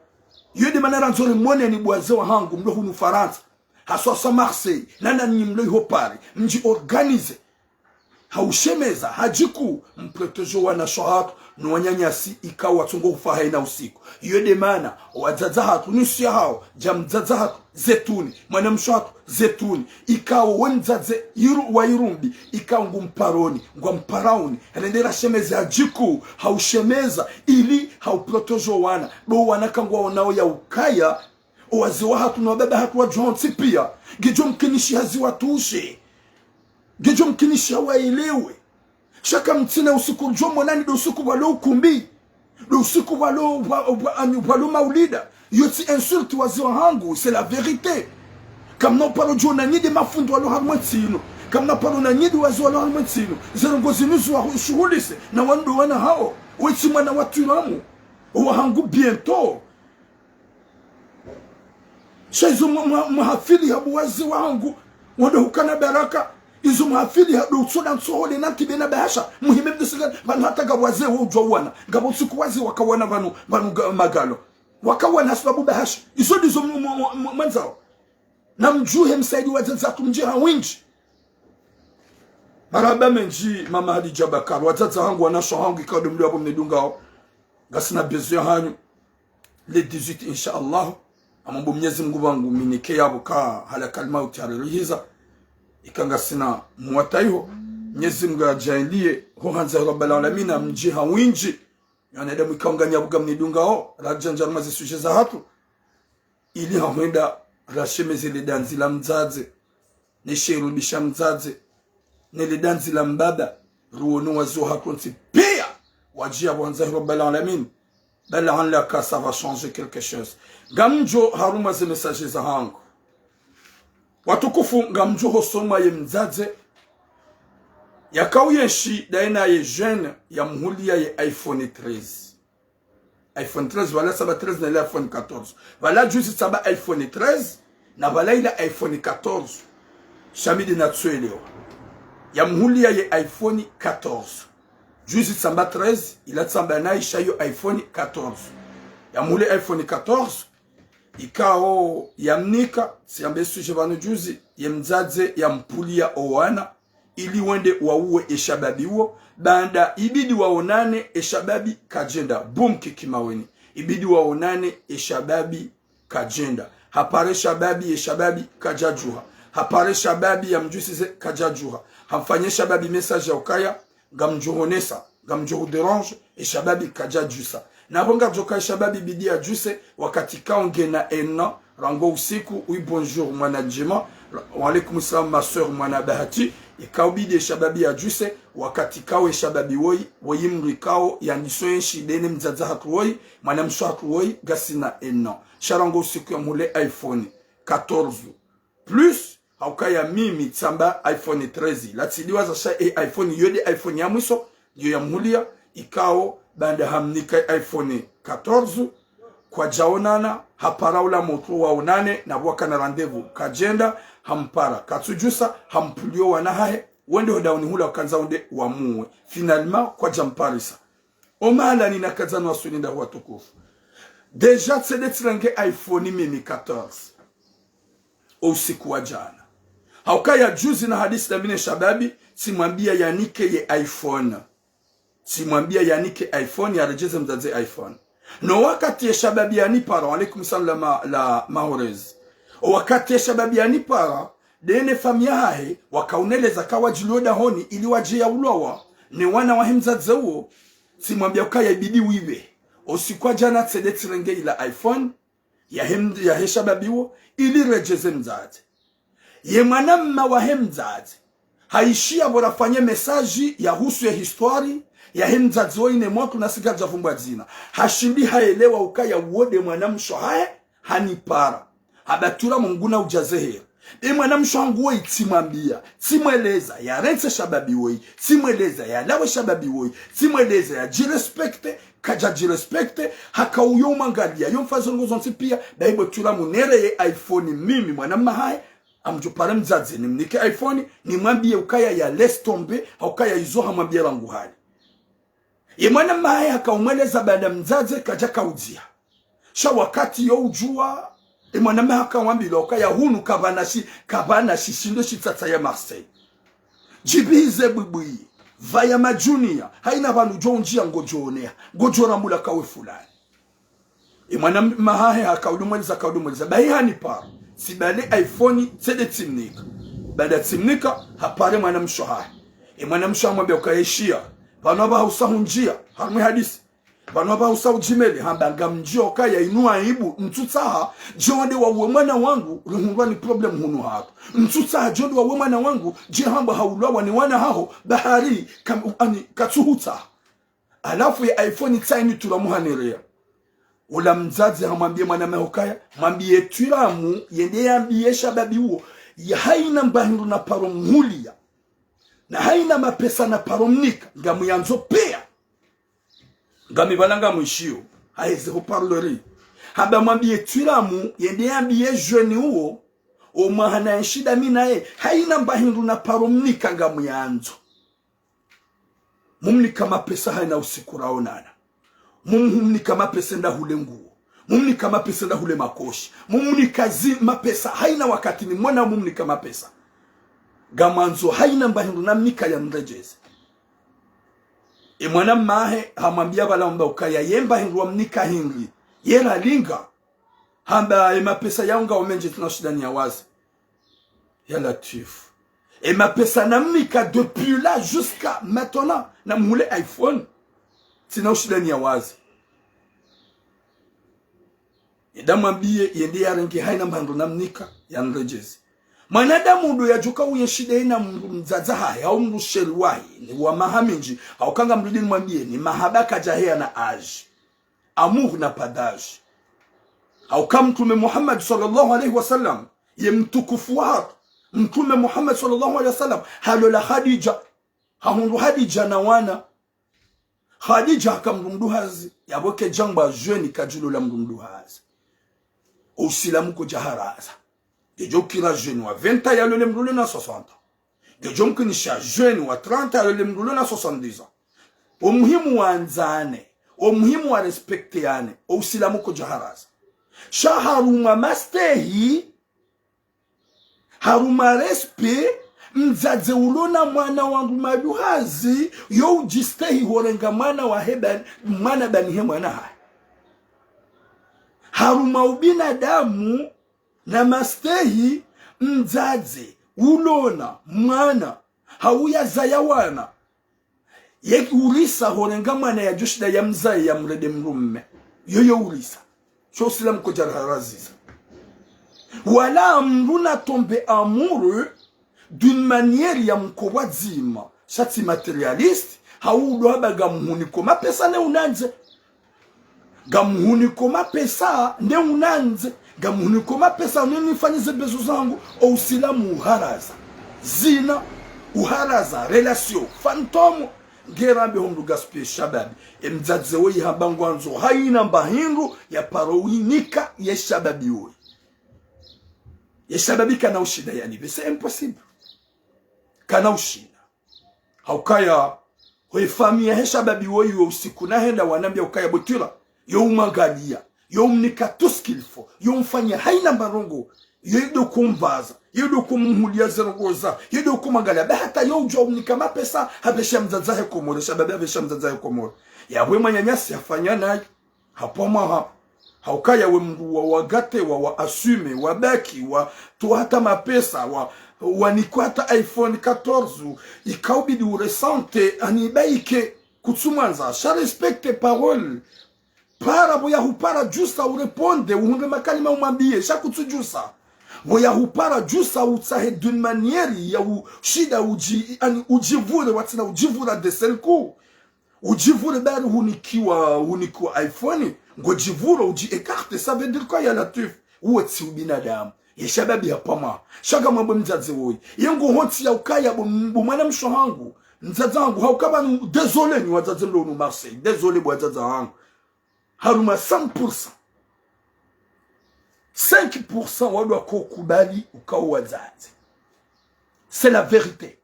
Iyo nde mana randzo rimoneni bo wazee wahangu, mlo hunu Farantsa. Haswa sa Marseille, na nanyi mlo iho Paris, mdji organiser. Haushemeza, hadjiku, mprotéger owanashe wahatru, no wananyasi, ikao watsongo ufa hayina usiku. Iyo nde mana, owadzadze wahatru, nusu yahao, dja mdzadze wahatru, Zetuni, mwanamshe wahatru, Zetuni, ikao we mdzadze iru, wa irumbi, ikao ngumparoni, ngwamparaoni, rende rashemeze hadjiku, haushemeza, ili hauprotéger owana, bo wana ka ngwaonao ya ukaya, owazee wahatru no wababa wahatru wadjo wontsi piya, ngidjo mkinishiha ziwatushe. Ngidjo mkinishiha waelewe. Sha kamtsina usiku ridjo monani ndo usiku pvwalo ukumbi. Ndo usiku pvwalo, pvwa, pvwa, anyu, pvwalo maulida. Iyo tsi insulte wazee wahangu, c'est la vérité. Kamna uparo djo na nyi nde mafundi walo harumwa entsi inu. Kamna uparo na nyi nde wazee walo harumwa entsi inu. Ze ndrongoo zinu ziwashuhulise, na wanu ndo wana hao. We tsi mwana wa twiramu. Owahangu bientôt. Sha izo mwa, mwa, mwahafili ha bo wazee wahangu, wando hukana baraka, izo mwahafili ha ndo utsoda ntsohole na ntibe na bahasha, muhime mdisika, pvanu hata ngapvo wazee wo udjuwa wana, ngapvo usiku wazee wakawana pvanu, pvanu ga, magalo. Wakawana hasibabu bahasha, izo ndizo mu, mu, mu, mu, mwandzao. Namdjuhe msaidi wadzadze wahatru mdji ha windji. Marahaba mendji, Mama Hadidja Bakar, wadzadze wahangu, wanashe wahangu, ikao ndo mlio apvo mnidungao. Ngasina besoin yahanyu. Le dix-huit, insha Allah. Amwambo Mnyezi Mungu pvangu, mi nike yapvo ka halakal mauti haririhiza. Ika ngasina mwata iho. Mnyezi Mungu yadjaanliye, ho handza ya Rabbal Alamina, mdji ha windji. Wanadamu ikao nganyi apvo ngamnidungao, radjandja harumwa ze sujet zahatru. Ili hahwenda rashemeze le dandzi la mdzadze, ne she irumbi sha mdzadze, ne le dandzi la mbaba, riwono wazee wahatru wontsi piya, wadjiya pvwa handza ya Rabbal Alamina. Bal anlaka, ça va changer quelque chose. Ngamdjo harumwa ze message zahangu. Watukufu, ngamdjo hosoma ye mdzadze yakao yenshi daye na ye jeune, yamhulia ye iPhone treize. iPhone treize, pvala tsamba treize na ile iPhone quatorze. Pvala juzi tsamba iPhone treize, na pvala ila iPhone quatorze. Sha mi de natsuelewa. Yamhulia ye iPhone quatorze. Juzi tsamba treize, ila tsamba nayi sha yo iPhone quatorze. Yamhulia iPhone quatorze, ikao yamnika, tsiyambe sujet pvanu juzi, ye mdzadze yampulia owana, ili wende wauwe eshababi wo, baanda ibidi waonane, eshababi kadjenda. Boum, kiki maweni. Ibidi waonane, eshababi kadjenda. Hapare shababi, eshababi kadjadjuha. Hapare shababi yamdjusize, kadjadjuha. Hamfanye shababi message ya ukaya, ngamdjo honesa, ngamdjo hudérange, eshababi kadjadjusa. Na pvo ngapvodjoka eshababi ibidi yadjuse, wakati kao ngena ena, rangu usiku, oui, bonjour, mwana Djema, wa alaikum salam, ma sœur, mwana Bahati, ikao ibidi eshababi yadjuse, wakati kao eshababi woyi, woyi mdru ikao, yandiso yenshi daye ne mdzadze hatru woyi, mwanamshe hatru woyi, ngasina ena. Sha rangu usiku yamhule iPhone quatorze Plus, ha ukaya mimi tsamba iPhone treize. Latsidiwaza sha e iPhone, yo de iPhone ya mwiso, yo yamhulia, ikao, baanda hamnika iPhone quatorze, kwadjaonana, hapara ula motro waonane, na pvo wakana rendez-vous, kadjenda, hampara, katsudjusa, hampulio wana hahe, wende ho dauni hula wakandza wende wamuwe. Finalement, kwadjamparisa. Omahalani nakadzanu waswili ndahu watukufu. Déjà, tsi de tsirenge iPhone mimi quatorze. O usiku wa djana. Ha ukaya juzi nahadisi na mi ne shababi, tsimwambia yanike ye iPhone. Tsimwambia yanike iPhone, yaredjeze mdzadze iPhone. No wakati ye shababi yanipara, wa alaikum salam la ma-, la Mahorez. O wakati ye shababi yanipara, daye ne famiyi yahahe, wakauneleza kawadjilio dahoni ili wadje yaulwawa, ne wana wahe mdzadze uwo, tsimwambia ukaya ibidi wibe. O usiku wa djana tsi de tsirenge ila iPhone, yahe m-, yahe shababi wo, ili redjeze mdzadze. Ye mwanamma wahe mdzadze, haishia pvo rafanye message yahusu ye histoire, yahe mdzadze woyi ne mwatru na sika djavumbwa dzina. Hashindi haelewa ukaya wo de mwanamshe hahe, hanipara. Hamba tula Mungu na udjaze heri. E mwanamshe hangu woyi tsimwambia, tsimweleza, yarentse shababi woyi, tsimweleza, yalawe shababi woyi, tsimweleza, yadjirespecte, kadjadjirespecte, haka uyo umwangalia, yo mfazo ngo zontsi pia, dayi bo tula munere ye iPhone mimi, mwanamma hahe, amdjo pare mdzadze, nimnike iPhone, nimwambie ukaya ya laisse tomber, ha ukaya izo hamwambia rangu hale. Ye mwanamma hahe haka umweleza baanda mdzadze kadja kaudzia. Sha wakati yo udjua, e mwanamma haka wambilwa ukaya hunu kapvana shi-, kapvana shishindo shitsatsa ya Marseille. Djibihize bwibwi, pvaya madjunia, haina pvanu djo undjia ngodjo oneha, ngodjo rambula kawe fulani. E mwanamma hahe haka ulumweleza, haka ulumweleza, bahi hanipara, tsibale iPhone, tsi de tsimnika. Baanda tsimnika, hapare mwanamshe hahe. E mwanamshe hamwambia ukaya ishia, pvanu apvaha usa hundjia, harumwa e hadisi. Pvanu apvaha usa udjimele, hamba ngamdjio ukaya inu aibu, ntsutsaha, dje wende wauwe mwana wangu, rihundrwa ni problème hunu hatru. Ntsutsaha, dje wende wauwe mwana wangu, dje hambwa haulwawa ni wana haho, bahari, kam-, ani, katsuhutsaha. Halafu ye iPhone tsi ini tula muhanerea. Ula mdzadze hamwambie mwanamma hahe ukaya, mwambie Twiramu, yende yambie shababi uwo, ya haina mbahindru naparo mhulia. Na haina mapesa naparo mnika, ngamuyandzo pia. Ngami pvala ngamwishiyo, haheze haut-parleur. Hamba mwambie Twiramu, yende yambie jeune uwo, o mwaha nayenshi da mi naye, haina mbahindru naparo mnika ngamuyandzo. Mumnika mapesa haina usiku raonana. Mumnika mapesa enda hule nguo. Mumnika mapesa enda hule makoshi. Mumnika zi mapesa haina wakati nimwona mumnika mapesa. Ngamwandzo haina mbahindru namnika yamredjeze. E mwanamma hahe hamwambia pvala hamba ukaya ye mbahindru wamnika hindri. Ye ralinga. Hamba e mapesa yawo ngawo mendji tsina ushida niyawaze. Ya Latwifu. E mapesa namnika depuis là jusqu'à maintenant. Namhule iPhone. Tsina ushida niyawaze. Eda mwambie yende yarenge haina mbahindru namnika yamredjeze. Mwanadamu ndo yadjoka uyenshi daye na mdru mdzadze hahe, hau mdru sheri wahe, ni wa maha mindji, hau kanga mdru dini mwambie, ni mahaba kadjaheya na âge. Amour n'a pas d'âge. Hauka Mtrume Muhammad swallallahu alayhi wa sallam, ye mtukufu wahatru, Mtrume Muhammad swallallahu alayhi wa sallam, halola Khadija. Hahundru Khadija na wana. Khadija haka mdru mduhazi, yapvo kedjamba jeune kadjulola mdru mduhazi. Usilamu kodjaharaza. Ngedjo kira jeune wa vingt ans yalole mdru lona soixante ans. Ngedjo mkinisha jeune wa trente ans yalole mdru lona soixante-dix ans. Omuhimu wandzane, omuhimu wa respecteane, ousilamu kodjaharaza. Sha harumwa mastehi, harumwa respect, mdzadze ulona mwana wandru maduhazi, yo udjistehi horenga mwana wahe ba-, mwana bani he mwana hahe. Harumwa ubinadamu na mastehi, mdzadze ulona mwana, hau yazaya wana, ye urisa horenga mwana yadjoshinda yamzaye yamrende mdrume. Yoyo urisa. Sho usilamu kodjaharaziza. Wala mdru na tombe amoureux d'une manière ya mkobwa dzima. Sha tsi matérialiste, hau udo hamba ngamhuniko mapesa ne unandze. Ngamhuniko mapesa ne unandze. Ngamhuniko mapesa ne nifanyize besoin zangu. Ousilamu uharaza zina, uharaza relation fantôme. Ngerambe ho mdru gaspiller shababi. E mdzadze woyi hamba ngwandzo haina mba hindru ya paro winika ye shababi woyi. Ye shababi kana ushinda yalipve. C'est impossible. Kana ushinda. Haukaya, ho ifamiyi yahe shababi woyi wo usiku nahenda wanambia ukaya botwila, yo umwangaliya, yo umnika tout ce qu'il faut, yo umfanya haina mba ndrongo, yo ido kumvaza, yo ido kumhulia ze ndrongo za, yo ido kumwangaliya, be hata yo udjua umnika mapesa, hapvesha mdzadze hahe Komori, shababi hapvesha mdzadze hahe Komori. Yapvo mwananyasi hafanya nayo. Hapvo mwaha, haukaya we mdru wa, wa gâté, wa, wa assumer, wa baki, wa towa hata mapesa, wa, wanikwa hata iPhone quatorze, ikaubidi uresente, ani baike, kutsumwandza, sha respecte parole. Para, pvo yahupara djusa, ureponde, uhundre makalima umwambiye, sha kutsudjusa. Pvo yahupara djusa, utsahe d'une manière ya ushinda udji-, ani udjivure, watsina udjivura de seul coup. Udjivure bari hunikiwa, hunikiwa iPhone, ngodjivura, udji écarter, ça veut dire quoi, ya Latwif? Uwo tsi ubinadamu. Ye shababi hapvamwa. Sha ngamwambe mdzadze woyi. Ye ngo honti ya ukaya bo, bo mwanamshe hangu. Mdzadze hangu, hauka pvanu, désolé nyi wadzadze mlo hunu Marseille. Désolé bo wadzadze hangu. Harumwa cent pour cent. Cinq pour cent wandru wakokubali ukao wadzadze. C'est la vérité.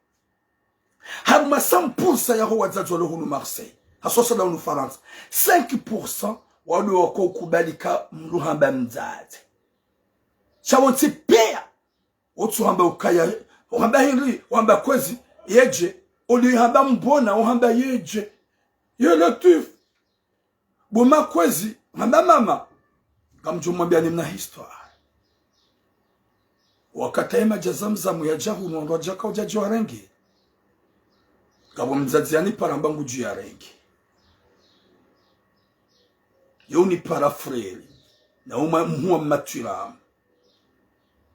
Harumwa cent pour cent yaho wadzadze walo hunu Marseille, haswa sala hunu Farantsa, cinq pour cent wandru wakokubali ka mdru hamba mdzadze. Sha wontsi piya, wotsu hamba ukaya, uhamba hindri, uhamba kwezi, yedje, oli hamba mbona, uhamba yedje. Ya Latwif. Bo makwezi, hamba mama. Ngamdjo mwambiani mna histoire. Wakati ye madji ya Zamzam yadja hunu, wandru wadjaka udja djo yarenge. Ngapvo mdzadze yanipara mba ngudjo yarenge. Yo unipara frère. Na uma mhuwa mmatwiramu.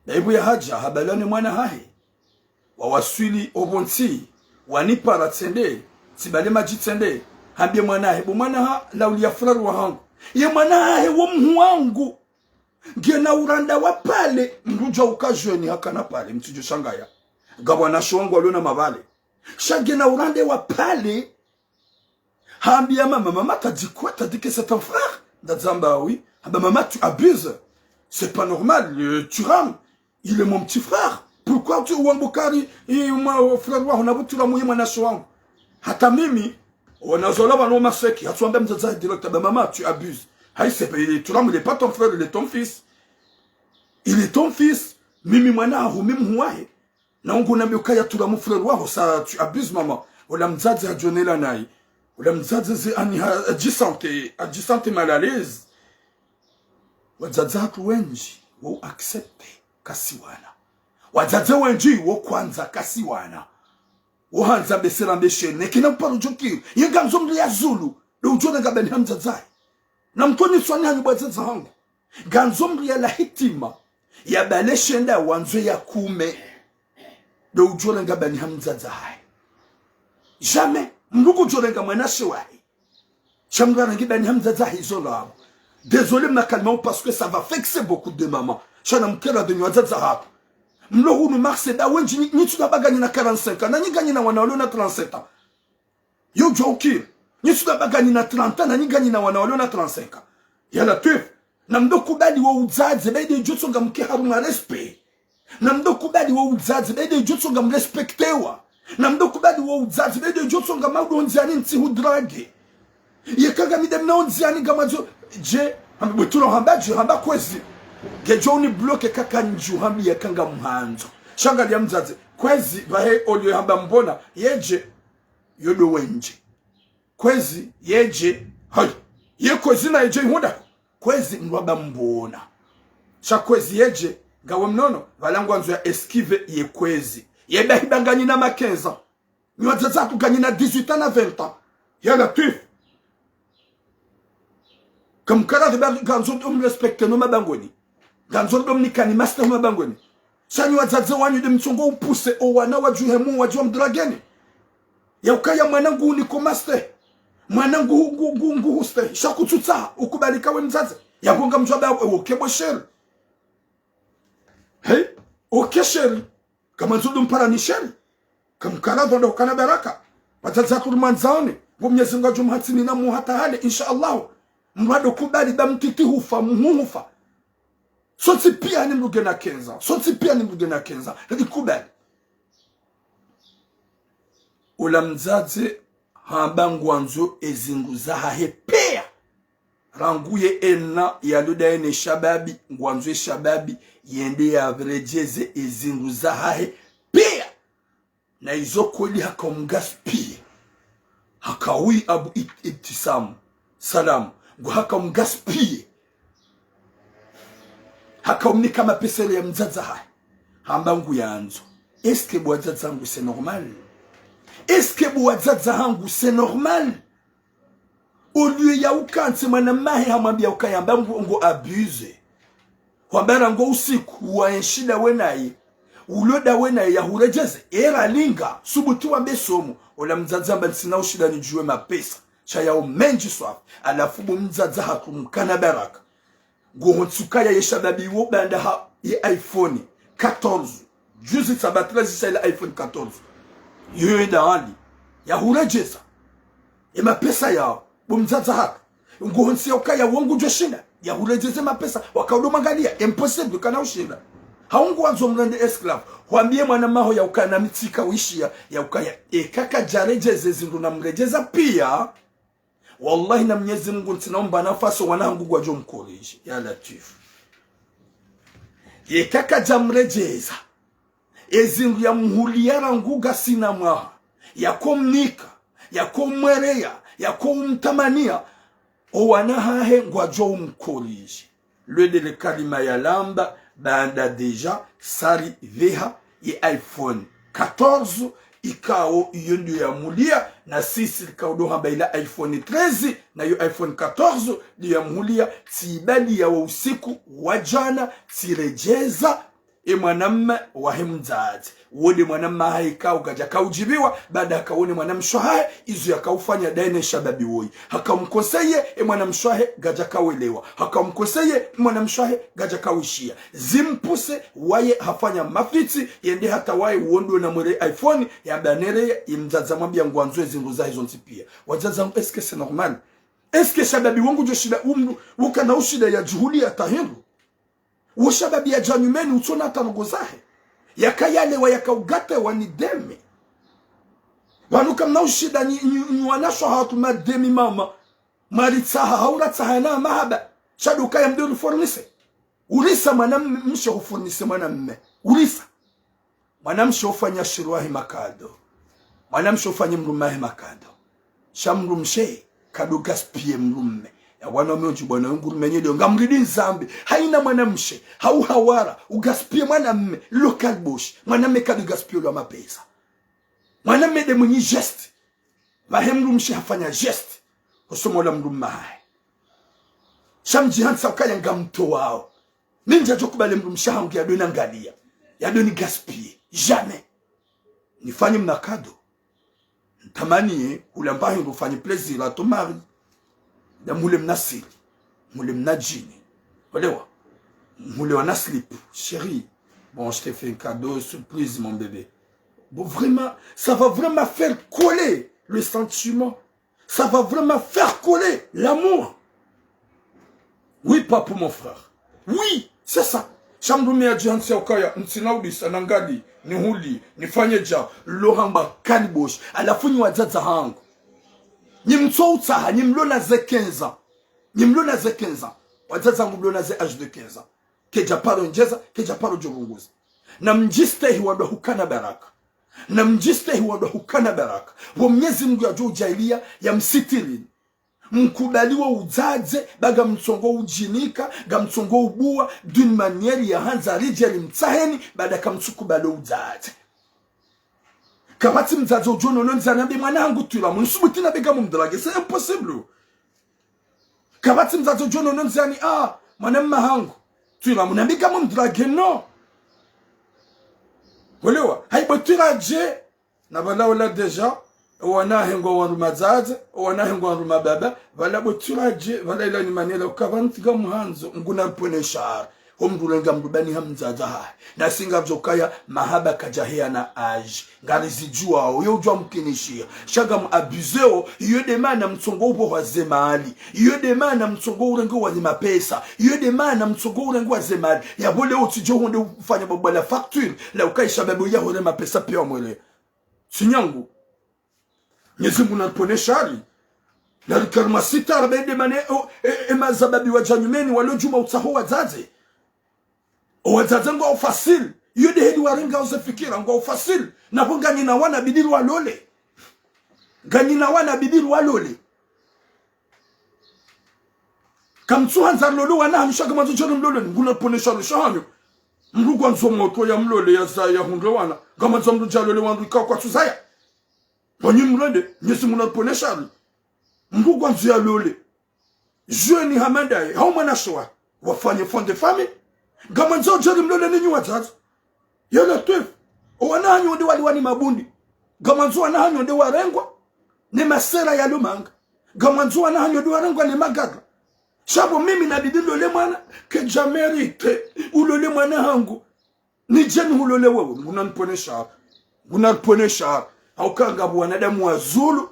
Na ipvo yahadja, habalane mwana hahe. Wawaswili opvontsi, wanipara tsende, tsibale madji tsende, hambie mwana hahe, bo mwana ha, lauliya frère wahangu. Ye mwana hahe wo mhu wangu. Ngena uranda wa pale, mdru dja uka jeune hakana pale, mtsidjo shangaya. Ngapvo wanashe wangu walona mapvale. Sha ngena uranda wa pale, hambia mama, mama, t'as dit quoi? T'as dit que c'est ton frère? Ndadzamba oui. Ah ben, maman, tu abuses. C'est pas normal, euh, Thuram, il est mon petit frère. Pourquoi tu, wambo kari, i, mwa, frère waho, na bo Thuram, ye mwanashe wangu. Hata mimi, wanazola pvanu maseki, hatsuambia mdzadze direct, ah ben, maman, tu abuses. Hayi, c'est pas, il est, Thuram, il est pas ton frère, il est ton fils. Il est ton fils. Mimi mwana haho, mimi mhu wahe. Na ungu nambe ukaya Thuram frère waho, ça, tu abuses, maman. Ola mdzadze hadjonela nayi. Ola mdzadze ze ani ha, hadjisenti, hadjisenti mal à l'aise. Wadzadze hatru wendji, wo accepter, kasi wana. Wadzadze wendji, wo kwandza, kasi wana. Wo handza besela mbeshe, neke na mparo djokiri. Ye ngandzo mdru ya zulu, ndo udjo renga bani ha mdzadze hahe. Na mtoni swani hanyu bo wadzadze hangu. Ngandzo mdru ya la hitima, ya bale shenda wandzo ya kume. Ndo udjo renga bani ha mdzadze hahe. Jamais. Mdru kudjo renga mwanashe wahe. Sha mdru arangi bani ha mdzadze hahe izo labo. Désolé mna kalima, parce que ça va vexer beaucoup de mamans. Sha namkere nyi wadzadze hatru. Mlo hunu Marseille nda wendji, nyi, nyi tsu nda ba nganyina quarante-cinq ans, na nyi nganyina wana walo na trente-sept ans. Yo djo ukiri. Nyi tsu nda ba nganyina trente ans, na nyi nganyina wana walo na trente-cinq ans. Ya Latwif. Namdo kubali wo udzadze, be nde djo tsonga mke harumwa respect. Namdo kubali wo udzadze, be nde djo tsonga mrespectewa. Namdo kubali wo udzadze, be nde djo tsonga maudo ndziani ntsi hu drague. Yeka ngami nde mna wo ndziani ngamadzo, dje, hambi bwe tsulo hamba dje, hamba kwezi. Ngedjo uni bloquer kaka ndju hambi yeka ngamhandzo. Sha ngaliya mdzadze, kwezi, pvahe olio hamba mbona, yedje, yo ndo wendje. Kwezi, yedje, hayi. Ye kwezi na yedje ihunda. Kwezi mdru amba mbona. Sha kwezi yedje, ngawe mnono, pvala ngwandzo ya esquiver ye kwezi. Ye bahi ba nganyina ma quinze ans. Nyi wadzadze hatru nganyina dix-huit ans na vingt ans. Ya Latwif. Kamkara nyi ba ngandzo ndo mrespecter no mabangweni. Ngandzo ndo mnikani master no mabangweni. Sha nyi wadzadze wanyu nde mtsongo upousser o wana wadjuhemu wadjuwa mdrageni. Ya ukaya mwana ngu niko master. Mwana ngu, ngu, ngu, ngu huste. Sha kutsutsaha, ukubali ka we mdzadze. Ya bonga mdjwaba, e, oke bo chéri. Hey, oke chéri. Kamandzo ndo mpara ni chéri. Kamkara nyi ndo hukana baraka. Wadzadze hatru rimwandzaoni. Ngo Mnyezi Mungu adjo mhatsini na muhata hale, insha Allah. Mdru ado kubali ba mtiti hufa, muhu hufa. Sontsi piya ni mdru ngena quinze ans. Sontsi piya ni mdru ngena quinze ans. Rikubali. Ola mdzadze hamba ngwandzo ezindru zahahe piya. Rangu ye ena yalo ndaye ne shababi, ngwandzo eshababi, yende yaredjeze ezindru zahahe piya. Na izo kweli haka umgaspiller. Haka wi Abu Ib-, Ibtisamu. Salam. Ngu haka umgaspiller. Haka umnika mapesa ya mdzadze hahe. Hamba nguyandzo. Est-ce que bo wadzadze hangu c'est normal? Est-ce que bo wadzadze hangu c'est normal? Au lieu ya ukantsi mwana mahe hamwambia ukaya hamba ngu, ngu abusé. Hwamba rangu usiku, wa enshi ndawe naye. Ulo ndawe naye ya huredjeze. Era linga, subutu wambe somo. Ola mdzadze hamba ntsina ushinda nidjuwe mapesa. Sha yao mendji swafi. Halafu bo mdzadze hatru mkana baraka. Ngoho ntsuka ya ye shababi wo baanda ha ye iPhone quatorze. Juzi tsaba trazisa ila iPhone quatorze. Yoyo enda hali. Ya huredjeza. E mapesa yao. Bo mdzadze haka. Ngoho ntsi ya ukaya wo ngudjo shinda. Ya huredjeze mapesa. Waka udo mwangalia. Impossible kana ushinda. Hau ngwandzo mrende esclave. Hwambie mwana maho ya ukana mitsika wishiya. Ya ukaya. Eka kadjaredjeze zindru na mredjeza piya. Wallahi na Mnyezi Mungu ntsina umba nafasi wana hangu ngwadjo mkoriji. Ya Latwif. Yeka kadjamredjeza. Ezindru ya mhulia rangu ngasina mwaha. Yako mnika. Yako mwereya. Yako umtamania. O wana hahe ngwadjo umkoriji. Lwedele kalima ya lamba, baanda déjà, sari veha, ye iPhone quatorze, ikao iyo ndiyo ya mulia, na sisi likao ndo hamba ila iPhone treize, na yo iPhone quatorze, ndiyo ya mulia, tsibali ya wa usiku, wa djana, tsiredjeza, e mwanamme wahe mdzadze. Wo nde mwanamme hahe ikao kadjaka udjibiwa, baanda haka wone mwanamshe hahe, izo yaka ufanya ndaye ne shababi woyi. Haka umkonseye, e mwanamshe hahe, kadjaka welewa. Haka umkonseye, e mwanamshe hahe, kadjaka wishiya. Zimpuse, waye hafanya mafitsi, yende hata waye wo ndo na mwere iPhone, ya banereye, ye mdzadze hamwambia ngwandzo ezindru zahe zontsi piya. Wadzadze hangu, est-ce que c'est normal? Est-ce que shababi wo ngudjo shinda umdru, ukana ushinda ya djuhuli ya tahindru? Wo shababi ya dja nyumeni utsona hata ndrongo zahe. Yaka yalewa, yaka ugatewa ni demi. Pvanu kamna ushinda nyi, nyi, nyi wanashe hatru mademi mama. Mwaritsaha, hau ratsaha na mahaba. Sha ndo ukaya mdo rifournir. Urisa mwanamshe hufournir mwanamme. Urisa. Mwanamshe ufanya shiri wahe makado. Mwanamshe ufanya mdrume wahe makado. Sha mdrumshe, kado gaspiller mdrume. Ya wanaume ondji bwana wengu rumenye leo. Ngamridi nzambi. Haina mwanamshe. Hau hawara. Ugaspiller mwanamme. Local bosh. Mwanamme kado gaspiller lwa mapesa. Mwanamme nde mwenye geste. Pvahe mdrumshe hafanya geste. Hosoma ola mdrume hahe. Sha mdjihantsa ukaya ngamtowao. Mi ndjadjo kubali mdrumshe hangu yado nangalia. Yado ni gaspiller. Jamais. Nifanye mna kado. Ntamanie, hula mbahi ndo ufanye plaisir à ton mari. Da mhule mna siri. Mhule mna djini. Olewa. Mhule wana slip. Chérie. Bon, je t'ai fait un cadeau, surprise, mon bébé. Bon, vraiment, ça va vraiment faire coller le sentiment. Ça va vraiment faire coller l'amour. Oui, pas pour mon frère. Oui, c'est ça. Sha mdrume yadjihantsi ya ukaya, ntsina ulisa, nangali, nihuli, nifanye dja, lo hamba kaliboshi. Halafu nyi wadzadze hangu. Nyi mtso utsaha, nyi mlo na ze quinze ans. Nyi mlo na ze quinze ans. Wadzadze hangu mlo na ze âge de quinze ans. Kedja paro ndjeza, kedja paro djorunguza. Na mdjistehi wandru hukana baraka. Na mdjistehi wandru hukana baraka. Wo Mnyezi Mungu yadjo udjaaliya, ya msitirini. Mkubali wo udzadze, ba ngamtsongo udjinika, ngamtsongo ubuwa, d'une manière ya handza ridje rimtsaheni, baada kamtsukubali wo udzadze. Kapvatsi mdzadze udjo nono ndziani ambe mwana hangu twila, mnisubuti na be ngamumdrage, c'est impossible. Kapvatsi mdzadze udjo nono ndziani, ah, mwana mma hangu. Twila, mnambe ngamumdrage, non. Olewa, hayibo twila dje, na pvala ola déjà, owana hengwa wandru madzadze, owana hengwa wandru mababa, pvala bo twila dje, pvala ila ni manela, ukapvantsi ngamuhandzo, nguna ripvwene shari. Ho mndru urenga mndru bani ha mdzadze hahe. Na si ngapvo ukaya mahaba kadjaheya na âge. Ngarizidjuwao, yo udjuwa mkinishiya. Sha ngamu abuseo, iyo de mana mtsongo upvohwa ze mali. Iyo de mana mtsongo urengewa ze mapesa. Iyo de mana mtsongo urengewa ze mali. Yapvo leo utsidjo hunde ufanya bwabwa la facture. La ukaya shababi ya hore mapesa piya wamwele. Tsi nyangu. Mnyezi Mungu naripvwene shari. Narikane masitara bende mane, o, e, e mazababi wadja nyumeni, walo djuma utsaho wadzadze. O wadzadze ngwao facile. Iyo de heli warenga uze fikira, ngwao facile. Na pvo nganyina wana bidi lwalole. Nganyina wana bidi lwalole. Kamtsuhandza lolo wana hanyu sha ngamwandzo djalo mlole, nguna ripvwene shari sha hanyu. Mndru ngwandzo motro ya mlole ya zaya hundre wana. Ngamwandzo mndru djalole wandru ikao kwatsuzaya. Wanyi mlole, Mnyezi Mungu naripvwene shari. Mndru ngwandzo yalole. Jeune hama ndaye, hau mwanashe wa, wafanye fond de famille. Ngamwandzo djeri mlole ninyi wadzadze. Ya Latwif. O wana hanyu nde waliwa ni mabundi. Ngamwandzo wana hanyu nde warengwa ne masera ya lumanga. Ngamwandzo wana hanyu nde warengwa ne magadra. Sha pvo mimi nabidi nilole mwana, kedja mérité ulole mwana hangu. Nidje nihulole wewe, nguna nipvwene shari. Nguna nipvwene shari. Hauka ngapvo wanadamu wa zulu,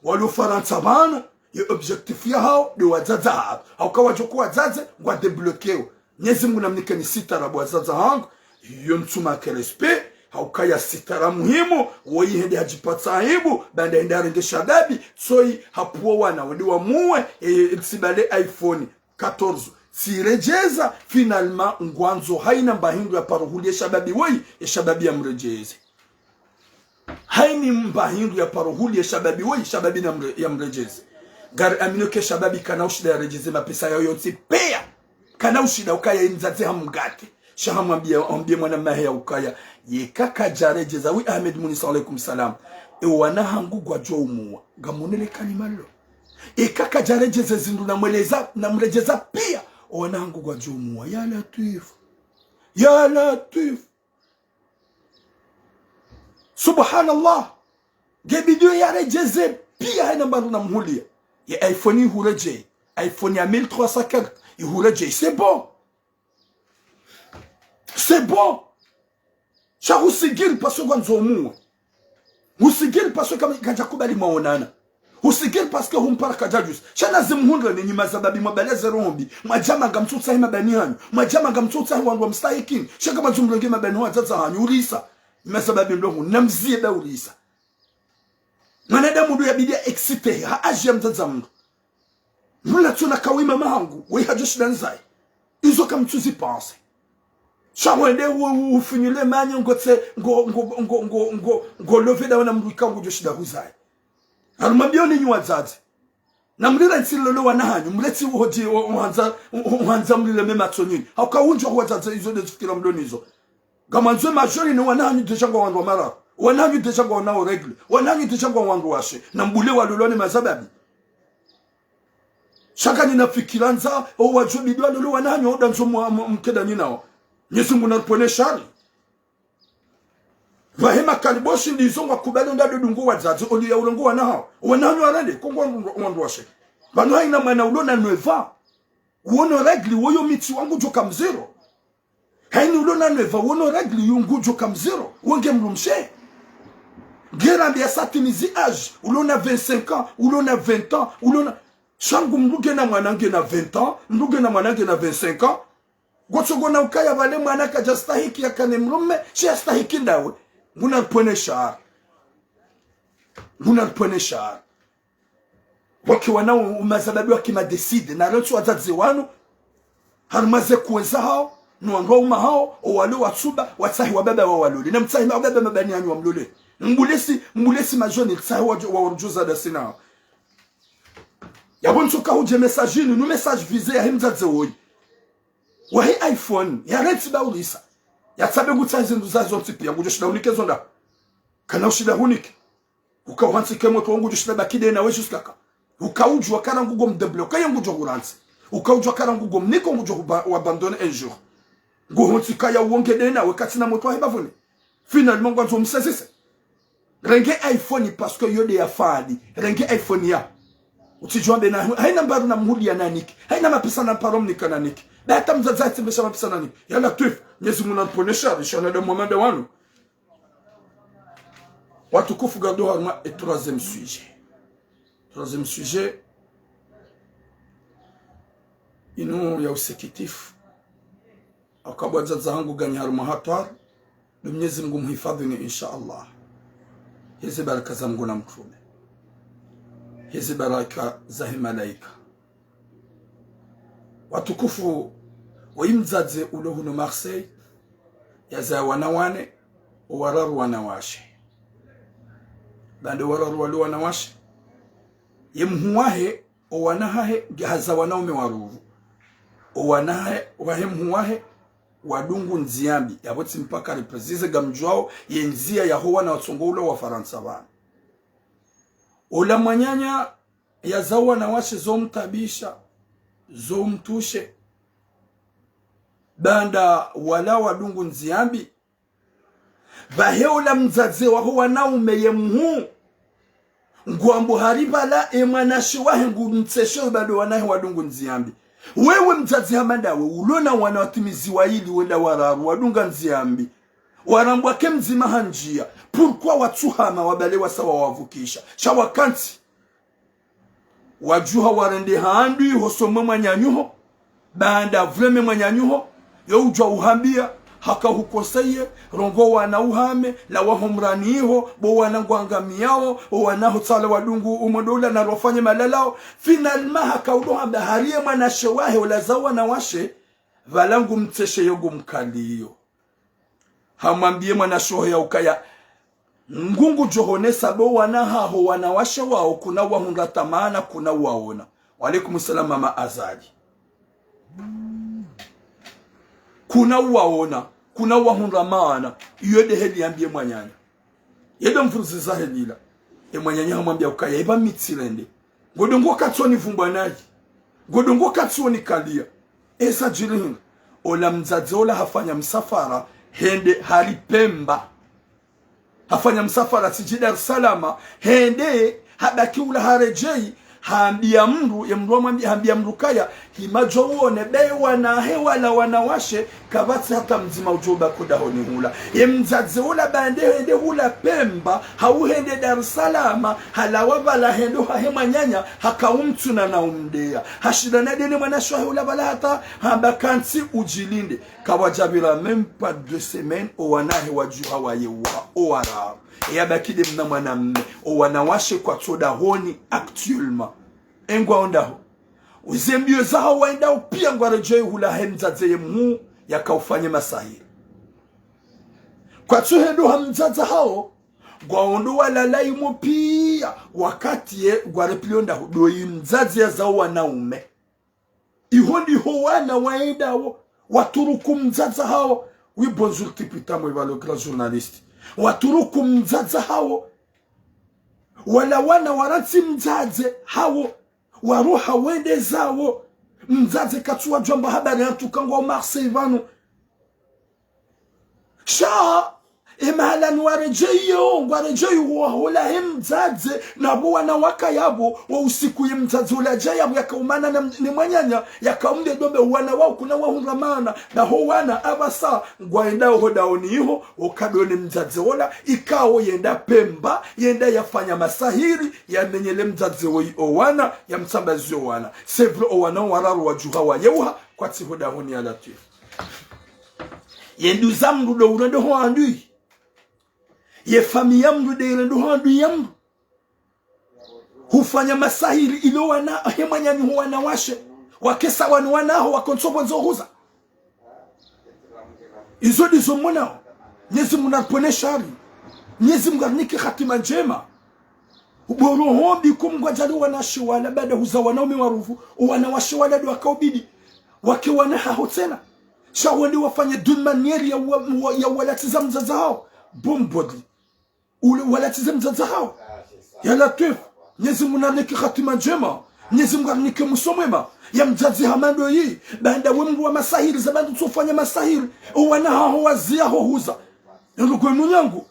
walo Farantsa pvanu, ye objectif yahao, de wadzadze hapvo. Hauka wadjo ko wadzadze, ngwa débloquéo. Mnyezi Mungu namnikeni sitara bo wadzadze hangu, yo ntsuma ke respect, hauka ya sitara muhimu, woyi hende hadjipvatsa aibu, banda hende harenge shababi, tsoyi hapvuwa wana, wende wamuwe, e, e, tsiba le iPhone quatorze. Tsiredjeza, finalement, ngwandzo hayina mba hindru ya paro huliye shababi woyi, e shababi ya mredjeze. Hayina mba hindru ya paro huliye shababi woyi, shababi na mre-, ya mredjeze. Ngari amino ke shababi kana ushinda ya redjeze mapesa yayo yontsi piya. Kana ushinda ukaya ye mdzadze hamgate. Sha hamwambiya, hambiye mwana mahe ya ukaya. Yeka kadja redjeza, oui, Ahmed Munis, alaykum salam. E wana hangu ngwadjo umuwa. Ngamonele kalima lo. Eka kadja redjeze zindru namweleza, namredjeza piya. O wana hangu ngwadjo umuwa. Ya Latwif. Ya Latwif. Subhanallah. Nge bidi yo yaredjeze piya hayina mba ndru namhuliya. Ye iPhone ihuredjeye. iPhone ya mille trois cents quelque. Ihuredjeye. C'est bon. C'est bon. Sha husigiri parce que ngwandzo umuwe. Husigiri parce que kam-, kadja kubali mwaonana. Husigiri parce que humpara kadja djusa. Sha nazi mhundre ninyi mazababi mwabale ze roho mbi. Mwadja manga mtsutsahi mabani hanyu. Mwadja manga mtsutsahi wandru wa mstahikini. Sha ngamwandzo mrenge mabani wa wadzadze hanyu. Urisa. Mazababi mlo hu. Namziye ba urisa. Mwanadamu ndo yabidi ya excité, ha âge ya mdzadze mndru. Mndru latso na kawi mama hangu, woyi hadjo shinda nzaye. Izo kamtsuzi penser. Sha wende u-, u-, ufinyule manyo ngotse, ngo, ngo love dawe na mndru ikao ngudjo shinda huzaye. Harumwa mbiyo ninyi wadzadze. Namlile ntsi lolo wana hanyu, mleti uhodji, u-, uhandza, u-, u-, uhandza mlile me matso nyinyi. Hauka undjo wadzadze izo nde zifikira mlo nizo. Ngamwandzo majori ne wana hanyu déjà ngwa wandru wa mararu. Wana hanyu déjà ngwa wana o règle. Wana hanyu déjà ngwa wandru washe. Na mbule walolwa ne mazababi. Sha kanyina fikira ndza, o wadjo bidi walolwe wana hanyu, o dandzo mwa, mwa, mkeda nyinao. Mnyezi Mungu naripvwene shari. Pvahe makaliboshi ndizo ngwakubali nda dodungu wadzadze, oli ya urengo wana hao. Wana hanyu warende, ko ngwa wandru, wandru washe. Pvanu haina mwana ulo na neuf ans, uono règle woyo mitsi wa ngudjo ka mziro. Haina ulo na neuf ans, uono règle yo ngudjo ka mziro, wonge mdrumshe. Ngerambiya satimizi âge, ulo na vingt-cinq ans, ulo na vingt ans, ulo na, sha ngu mdru ngena mwana ngena vingt ans, mdru ngena mwana ngena vingt-cinq ans. Ngotsoona ukaya pvale mwana kadja stahiki yakane mdrume, sha ya stahiki ndawe. Nguna ripvwene shari. Nguna ripvwene shari. Wake wana u-, umaza babi wake ma décide. Na rentsi wadzadze wanu. Harumwa ze kuweza hawo, no wandru wa uma hawo, owalo watsuba, watsahi wababa wawalole. Na mtsahi wababa mabani hanyu wamlole. Mbulesi, mbulesi majoni, tsahi wa, wa, wa, djuza dasina hawo. Yapvo ntsuka hudje message inu, nu message visé yahe mdzadze woyi. Wahe iPhone, yarentsi baulisa. Yatsabe ngutsaha zindru zahe zontsi piya, ngudjo shinda hunike zo nda. Kana ushinda hunike. Uka uhantsike motro ngudjo shinda baki de nawe jusqu'à quand. Uka udjua kara ngugo mdébloqué, ye ngudjo hurantsi. Uka udjua kara ngugo mniko ngudjo huba-, wabandonné un jour. Nguhantsi kaya uonge de nawe katsina motro wahe bavuni. Finalement, ngwandzo msezise. Renge iPhone parce que yo de ya fadi. Renge iPhone ya. Utsidjua mbe na, haina mbaru na mhudia naniki. Haina mapesa na mparo mnika naniki. Be hata mdzadze atsimbesha mapesa naniki. Ya Latwif, Mnyezi Mungu na ripvwene shari, sha wanadamu wa manda wanu. Watukufu, gado harumwa e troisième sujet. Troisième sujet, inu ya usikitifu. Akabwa dzadza hangu ganyi harumwa hatwari, ndo Mnyezi Mungu muhifadhini, insha Allah. Heze baraka za Mungu na mtrume. Heze baraka zahe malaika. Watukufu, woyi mdzadze ulo hunu Marseille, yazaya wana wane, owararu wanawashe. Baanda owararu walo wanawashe, ye mhuu wahe, owana hahe, nge haza wanaume wararu. Owana hahe, wahe mhuu wahe, wadungu ndziya mbi, yapvo tsi mpaka riprécisé ngamdjuao, ye ndziya yaho wana watsongo ulo wa Farantsa pvanu. Ola mwananya, yazao wanawashe zo mtabisha, zo mtushe. Baanda wala wadungu ndziya mbi. Pvahe ola mdzadze waho wanaume ye mhuu. Ngwambo hari pvala e mwanashe wahe ngu mtseshe baanda wana hahe wadungu ndziya mbi. Wewe mdzadze hama ndawe, ulo na wana watimizi wayili wenda wararu, wadunga ndziya mbi. Warambwa ke mdzima ha ndziya. Pourquoi watsuhama wabale wasa wawavukisha? Sha wakantsi. Wadjuha warende handru iho somwe mwananyaho. Baanda vureme mwananyaho. Yo udjua uhambiya. Haka hukonseye. Rongoa wana uhame. Lawa ho mrani iho. Bo wana ngwangamiyao. Owana ho tsala wadungu umwe ndo ula na rofanye malalao. Finalement haka udo hamba hari ye mwanashe wahe ola zao wanawashe. Pvala ngu mtseshe yo ngu mkaliyo. Hamwambiye mwanashe wahe ya ukaya, ngu ngudjo honesa bo wana haho wanawashe wao kuna uwahundra thamana, kuna uwaona. Wa alaikum salam, mama Azali. Kuna uwaona, kuna uwahundra maana, iyo de heli yambiye mwananya. Ye de mfuruzi zahe lila. E mwananya hamwambiya ukaya, eba mi tsirende. Ngodo ngo katsoni vumbwa nayi. Ngodo ngo katsoni kaliya. Esa djiri hindri. Ola mdzadze ola hafanya msafara, hende hari Pemba. Hafanya msafara, tsidji Dar es Salaam, hende, habaki ula haredjeyi, hambiya mndru, ye mndru hamwambi-, hambiya mndru kaya, hima djo uone, be wana hahe wala wanawashe, kapvatsi hata mdzima udjo baki dahoni hula. Ye mdzadze ula baanda hende hula Pemba, hau hende Dar es Salaam, halawa pvala hende hahe mwananya, haka umtsuna na umdeya. Hashindana de ne mwanashe wahe ula pvala hata, hamba kantsi udjilinde. Kawadjapvira même pas deux semaines, owana hahe wadjuha wayeuha, owararu. Eyabaki de mna mwanamme, owanawashe kwatsu dahoni actuellement. Engwao ndaho. Uze mbiyo zaho wayendao piya ngwaredjeyi hula he mdzadze ye mhuu yaka ufanye masahiri. Kwatsu hendo ha mdzadze hawo, ngwaondo walala imo piya, wakati ye ngwarepviliyo ndaho, ndo yi mdzadze yazao wanaume. Iho ndiho wana wayendao, waturuku mdzadze hawo. Oui, bonjour, Tipita, mwe ba le grand journaliste. Waturuku mdzadze hawo. Wala wana warantsi mdzadze hawo. Waroha wende zawo. Mdzadze katsu wadjwamba habari, en tout cas ngwao Marseille pvanu. Sha, Emahalani waredjeyi yo, ngwaredjeyi wo wahola he mdzadze, na pvo wana wakaya pvo, wo usiku ye mdzadze ola dja ya pvo yakaumana na m-, ne mwananya, yakaumdre dombe wana wao kuna wahundra mana, na ho wana apvasa, ngwaendao ho daoni iho, okado ne mdzadze ola, ikao yenda Pemba, yenda yafanya masahiri, yamenyele mdzadze woyi o wana, yamtsambazi o wana. C'est vrai o wana wararu wadjuha wayeuha, kwatsi ho daoni ya Latwifu. Ye nduza mndru ndo urende ho andui. Ye famiyi ya mndru nde irende ho andui ya mndru. Hufanya masahiri ilo wana, he mwananyaho wanawashe. Wakesa wanu wanaho wakontso pvondze ohuza. Izo ndizo monao. Mnyezi Mungu naripvwene shari. Mnyezi Mungu arinike hatima ndjema. Uboro hombi ko Mungu ajali wanawashe wala baada huza wanaume waruvu, wanawashe wala ndo wakaubidi wake wana haho tsena. Sha wende wafanye d'une manière ya wa-, wa-, ya walatiza mdzadze haho. Bombodli. Ule walatiza mdzadze haho. Ya Latwifu. Mnyezi Mungu narinike hatima ndjema. Mnyezi Mungu arinike mwiso mwema. Ya mdzadze hama ndo yi. Baanda we mndru wa masahiri, za bandu tsufanya masahiri. O wana haho waziya ho huza. Yangu kwe munyangu.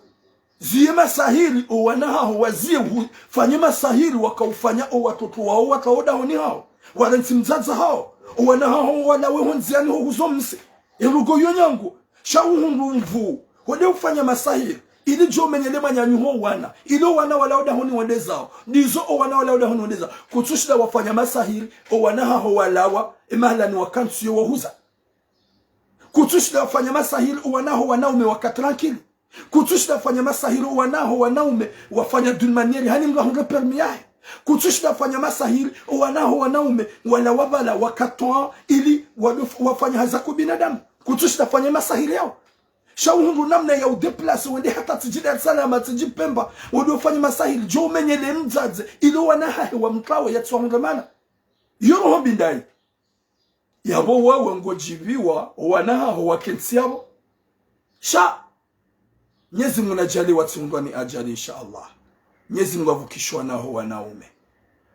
Ziye masahiri, o wana haho waziye hu-, fanye masahiri, wakaufanya o watoto wao, waka o daoni haho. Warantsi mdzadze haho. O wana haho walawe ho ndziani ho huzo mse. Erugo yo nyangu. Sha uhundru mvu. Hode ufanya masahiri. Ili djo menyele mwananyaho wana. Ili o wana walawe o dahoni wende zao. Ndizo o wana walawe o dahoni wende zao. Kutsushinda wafanya masahiri. O wana haho walawa. Emahalani wakantsi yo wahuza. Kutsushinda wafanya masahiri. O wana haho wanaume waka tranquille. Kutsushinda wafanya masahiri. O wana haho wanaume wafanya d'une manière. Hani mndru ahundre permis yahe. Kutsushinda wafanya masahiri. O wana haho wanaume walawa pvala wakatoa ili wado-, wafanya hazi za kibinadamu. Kutsushinda wafanya masahiri yao. Sha uhundru namna ya udéplacer, wende hata tsidji Dar es Salaam, tsidji Pemba, wende ufanye masahiri, djo umenyele mdzadze, ili o wana hahe wamtsawe yatsiwahundre mana. Yo roho mbi ndayi. Yapvo wewe ngodjiviwa, o wana haho wakentsi yapvo. Sha, Mnyezi Mungu najali watsihundrwa ni ajali, insha Allah. Mnyezi Mungu avukishe wana haho wanaume.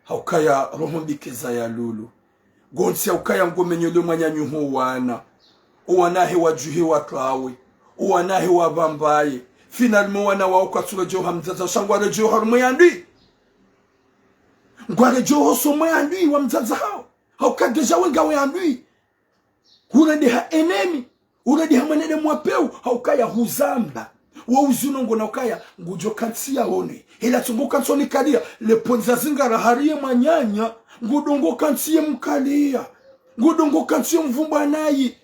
Haukaya roho mbi keza ya lulu. Ngontsi haukaya ngomenyele mwananyaho wana. O wana hahe wadjuhe watsawe. O wana hahe wapvambaye. Finalement wana wao kwatsuredjeyi oha mdzadze. Sha ngwaredjeyi oharumwa ye andui. Ngwaredjeyi oho somwa ye andui wa mdzadze haho. Hauka déjà we ngawe andui. Hurendeha ennemi, hurendeha mwanadamu wa pewu, haukaya huzamba. Wo uzi unongona ukaya, ngudjo kantsi yaone. Hela tsi ngo kantsi onikaliya, le pvondze zingara hariye mwananya, ngudo ngo kantsi ye mkaliya, ngudo ngo kantsi ye mvumbwa nayi.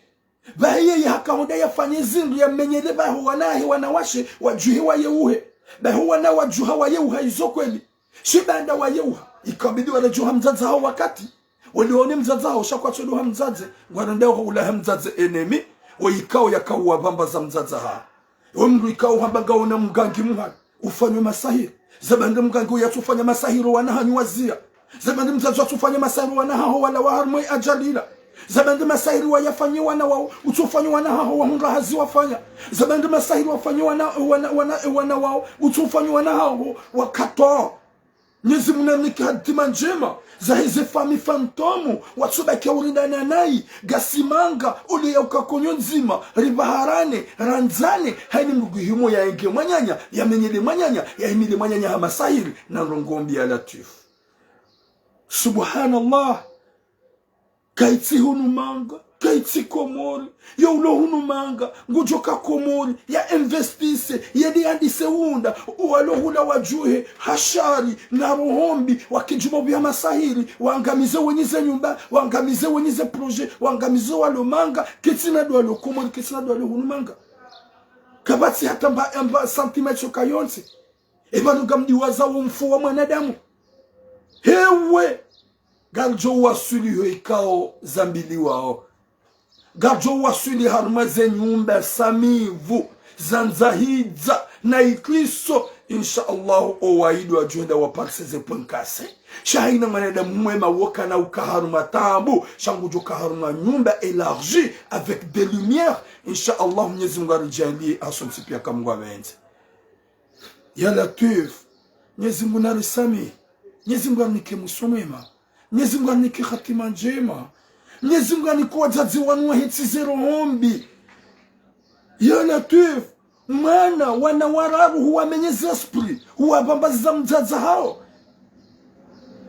Pvahe yeye hakahundra yafanye zindru yamenyele pvaho wana hahe wanawashe, wadjuhe wayeuhe. Pvaho wana wadjuha wayeuha izo kweli. Shi baanda wayeuha, ikabidi waredjeyi oha mdzadze haho wakati. Wende waone mdzadze haho, sha kwatsu wende oha mdzadze, ngwarendao oha ulaha mdzadze ennemi, we ikao yakao wapvambaza mdzadze haho. We mndru ikao hamba ngawe na mgangi mhali, ufanywe masahiri. Za bandu mgangi uyatsufanya masahiri o wana hanyu waziya. Za bandu mdzadze watsufanya masahiri o wana haho walawa harumwa ye ajali ila. Za bandu masahiri wayafanye wana wao, utsufanye wana haho wahundra hazi wafanya. Za bandu masahiri wafanye wana, wana, wana, wana wao, utsufanye wana haho wakatoa. Mnyezi Mungu narinike hatima ndjema, zahe ze famille fantôme, watsubaki ya urindana nayi, ngasi manga, ole ya uka konyo ndzima, ripvaharane, randzane, hayini mndru nguhimo yaenge mwananya, yamenyele mwananya, yahimile mwananya ha masahiri, na ndrongo mbi ya Latwifu. Subhanallah. Kayitsi hunu manga, kayitsi Komori, yo ulo hunu manga, ngudjo ka Komori, ya investise, yende yandise unda, o walo hula wadjuhe, ha shari, na roho mbi, wakidjuma pvwa masahiri, wangamize wenyi ze nyumba, wangamize wenyi ze projet, wangamize walo manga, kitsina dwalo Komori, kitsina dwalo hunu manga. Kapvatsi hata mba, mba centimètre yoka yontsi. Epvanu ngamdiwaza wo mfu wa mwanadamu. Hewe. Ngaridjo waswili ho ikao zambiliwao. Ngaridjo waswili harumwa ze nyumba samivu, za ndzahidza, na ikriso. Insha Allah, o waidi wadjo henda waparise ze pwenkase. Sha hayina mwanadamu mwema woka na uka harumwa taabu, sha ngudjo ka harumwa nyumba élargie, avec des lumières. Insha Allah, Mnyezi Mungu aridjaanliye, hasontsi piya ka Mungu apvendze. Ya Latwif, Mnyezi Mungu narisamihi, Mnyezi Mungu arinike mwiso mwema, Mnyezi Mungu arinike hatima ndjema, Mnyezi Mungu arinike wadzadze wanu wahentsi ze roho mbi. Ya Latwif, Mwana, wana wararu huwamenye ze esprit, huwabambaza mdzadze hawo.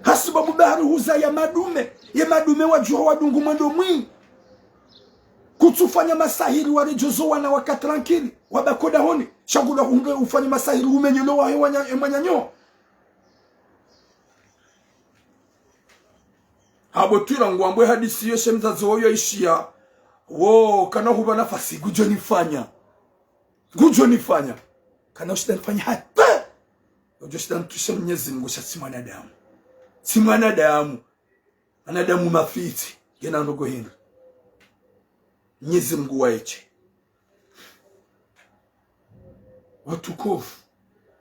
Hasibabu bahari huzaya madume, ye madume wadjuha wadungu mwendo mwi. Kutsufanya masahiri waredjezo wana waka tranquille, wabaki dahoni. Sha ngula hundre ufanye masahiri umenyelo wahe wanya-, e mwananyaho. Habo twira ngwambwe hadisi yo she mdzadze woyo ishiya. Wo, kana hupva nafasi, ngudjo nifanya. Ngudjo nifanya. Kana ushinda nifanya hata. Udjo shinda ntushe Mnyezi Mngu sha tsi mwanadamu. Tsi mwanadamu. Mwanadamu mafitsi. Ngena ndrongo hindri. Mnyezi Mngu waeshe. Watukufu,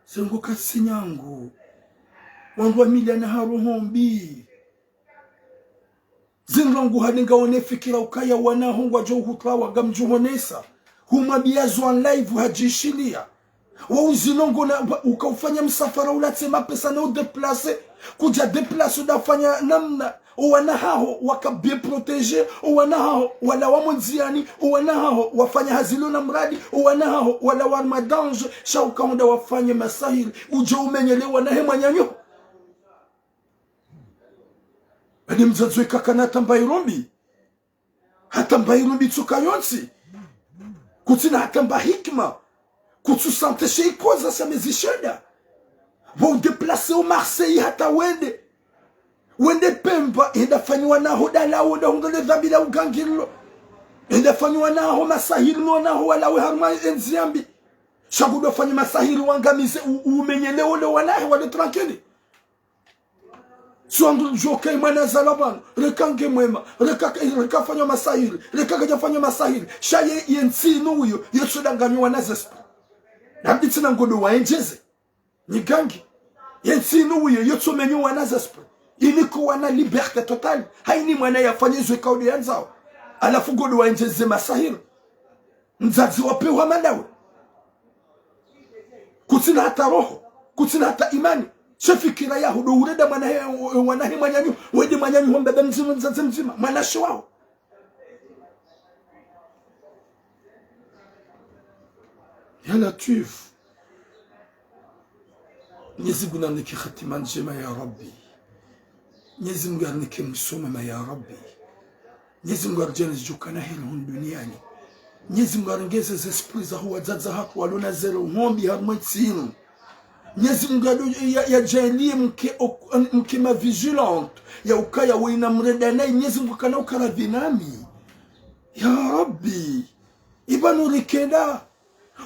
ze ndrongo kazisi nyangu. Wandru wamiliana ha roho mbi. Ze ndrongo hali ngaone fikira ukaya wana ho ngwadjo uhutlawa ngamdjo honesa. Humwambiya zo en live hadjishiliya. Wa uzinongo na, wa, uka ufanya msafara ulatse mapesa na udéplacer. Kudja déplacer udafanya namna. Owana haho waka bien protégé, owana haho walawa mo ndziani, owana haho wafanya hazi lo na muradi, owana haho walawa harumwa danger, sha uka hundra wafanye masahiri, udje umenyele wana he mwananyaho. Badi mdzadze weka kana hata mba irumbi. Hata mba irumbi tsuka yontsi. Kutsina hata mba hikima. Kutsu sentir she ikoza sha mezi shenda. Bo udéplacer o Marseille hata wende. Wende Pemba, henda fanyiwa naho dalawo, nda hundre le dhambi la ugangilo. Henda fanyiwa naho masahiri no naho walawe harumwa entsi yambi. Sha ngudjo fanya masahiri wangamize u-, umenyele ole wanahe wale tranquille. Swandu djoka mwana zalwa pvanu, reka nge mwema, reka, reka fanya masahiri, reka kadja fanya masahiri. Sha ye, ye ntsi inu uyo, yotso danganya wana ze esprit. Nabitsina ngodo waendjeze. Nyigangi. Ye ntsi inu uyo, yotso menya wana ze esprit. Inike wana liberté totale. Haini mwana yafanye zo ikao nde yandzao. Halafu ngodo waendjeze masahiri. Mdzadze wapewa malawe. Kutsina hata roho. Kutsina hata imani. She fikira yaho ndo urenda mwana he, mwana he mwananyaho. Wende mwananyaho mbaba mdzima, mdzadze mdzima. Mwanashe waho. Ya Latwif. Mnyezi Mngu narinike hatima ndjema ya Rabbi. Mnyezi Mngu yarinike mwiso mwema ya Rabbi. Mnyezi Mngu yaridjaanliye zidjokana heri hunu duniani. Mnyezi Mngu yarengeze ze esprit zaho wadzadze hatru walo na ze roho mbi harumwa entsi inu. Mnyezi Mngu ya, ya, yadjaanliye mke, ok-, mke ma vigilante. Ya ukaya wena mrenda nayi. Mnyezi Mngu kana uka radhi nami. Ya Rabbi. Ipvanu rikenda.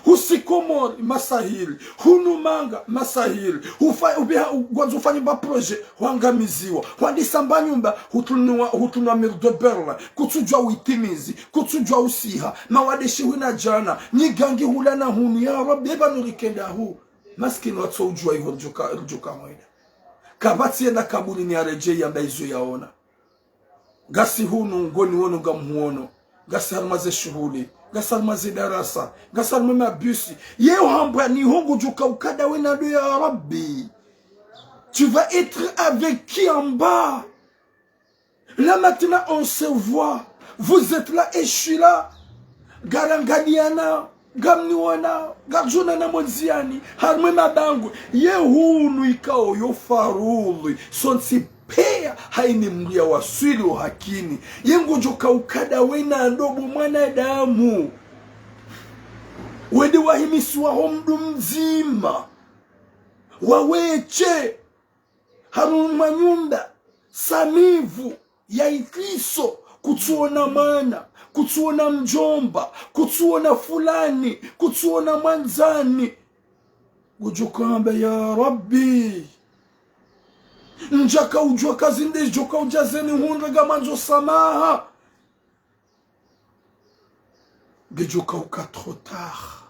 Husi Komori, masahiri. Hunu Manga, masahiri. Hufa-, ubiha, u-, ngwandzo ufanye mba projet, hwangamiziwa. Hwandisa mba nyumba, hutunwa, hutunwa mur de Berlin. Kutsudjuwa uitimizi, kutsudjuwa usiha. Mawade shihwi na djana, nyigangi hula na hunu, ya Rabbi, ipvanu rikenda hu. Maskini watso udjuwa iho ridjoka, ridjoka mwenda. Kapvatsi yenda kaburini yaredjeyi yamba izo yaona. Ngasi hunu, ngoni wono ngamhuono. Ngasi harumwa ze shuhuli. Ngasi harumwa ze darasa. Ngasi harumwa mabisi. Yeo hambwa ni ho ngudjoka ukada wena ndo ya Rabbi. Tu vas être avec qui en bas? Là maintenant on se voit. Vous êtes là et je suis là. Ngarangaliyana. Ngamniona, ngaridjonana mo ndziani, harumwa mabangwe, ye hunu ikao yo farudhi, sontsi peya, haini mdru ya waswili o hakini, ye ngudjoka ukada wena ndo bo mwanadamu. Wende wahimisiwa ho mdru mdzima, waweshe, harumwa nyumba, samivu, ya itriso, kutsuona mwana, kutsuona mdjomba, kutsuona fulani, kutsuona mwandzani. Ngudjoka hamba, ya Rabbi. Ndjaka udjuwa kazi nde djoka udja zeni hundre ngamwandzo samaha. Ngedjoka uka trop tard.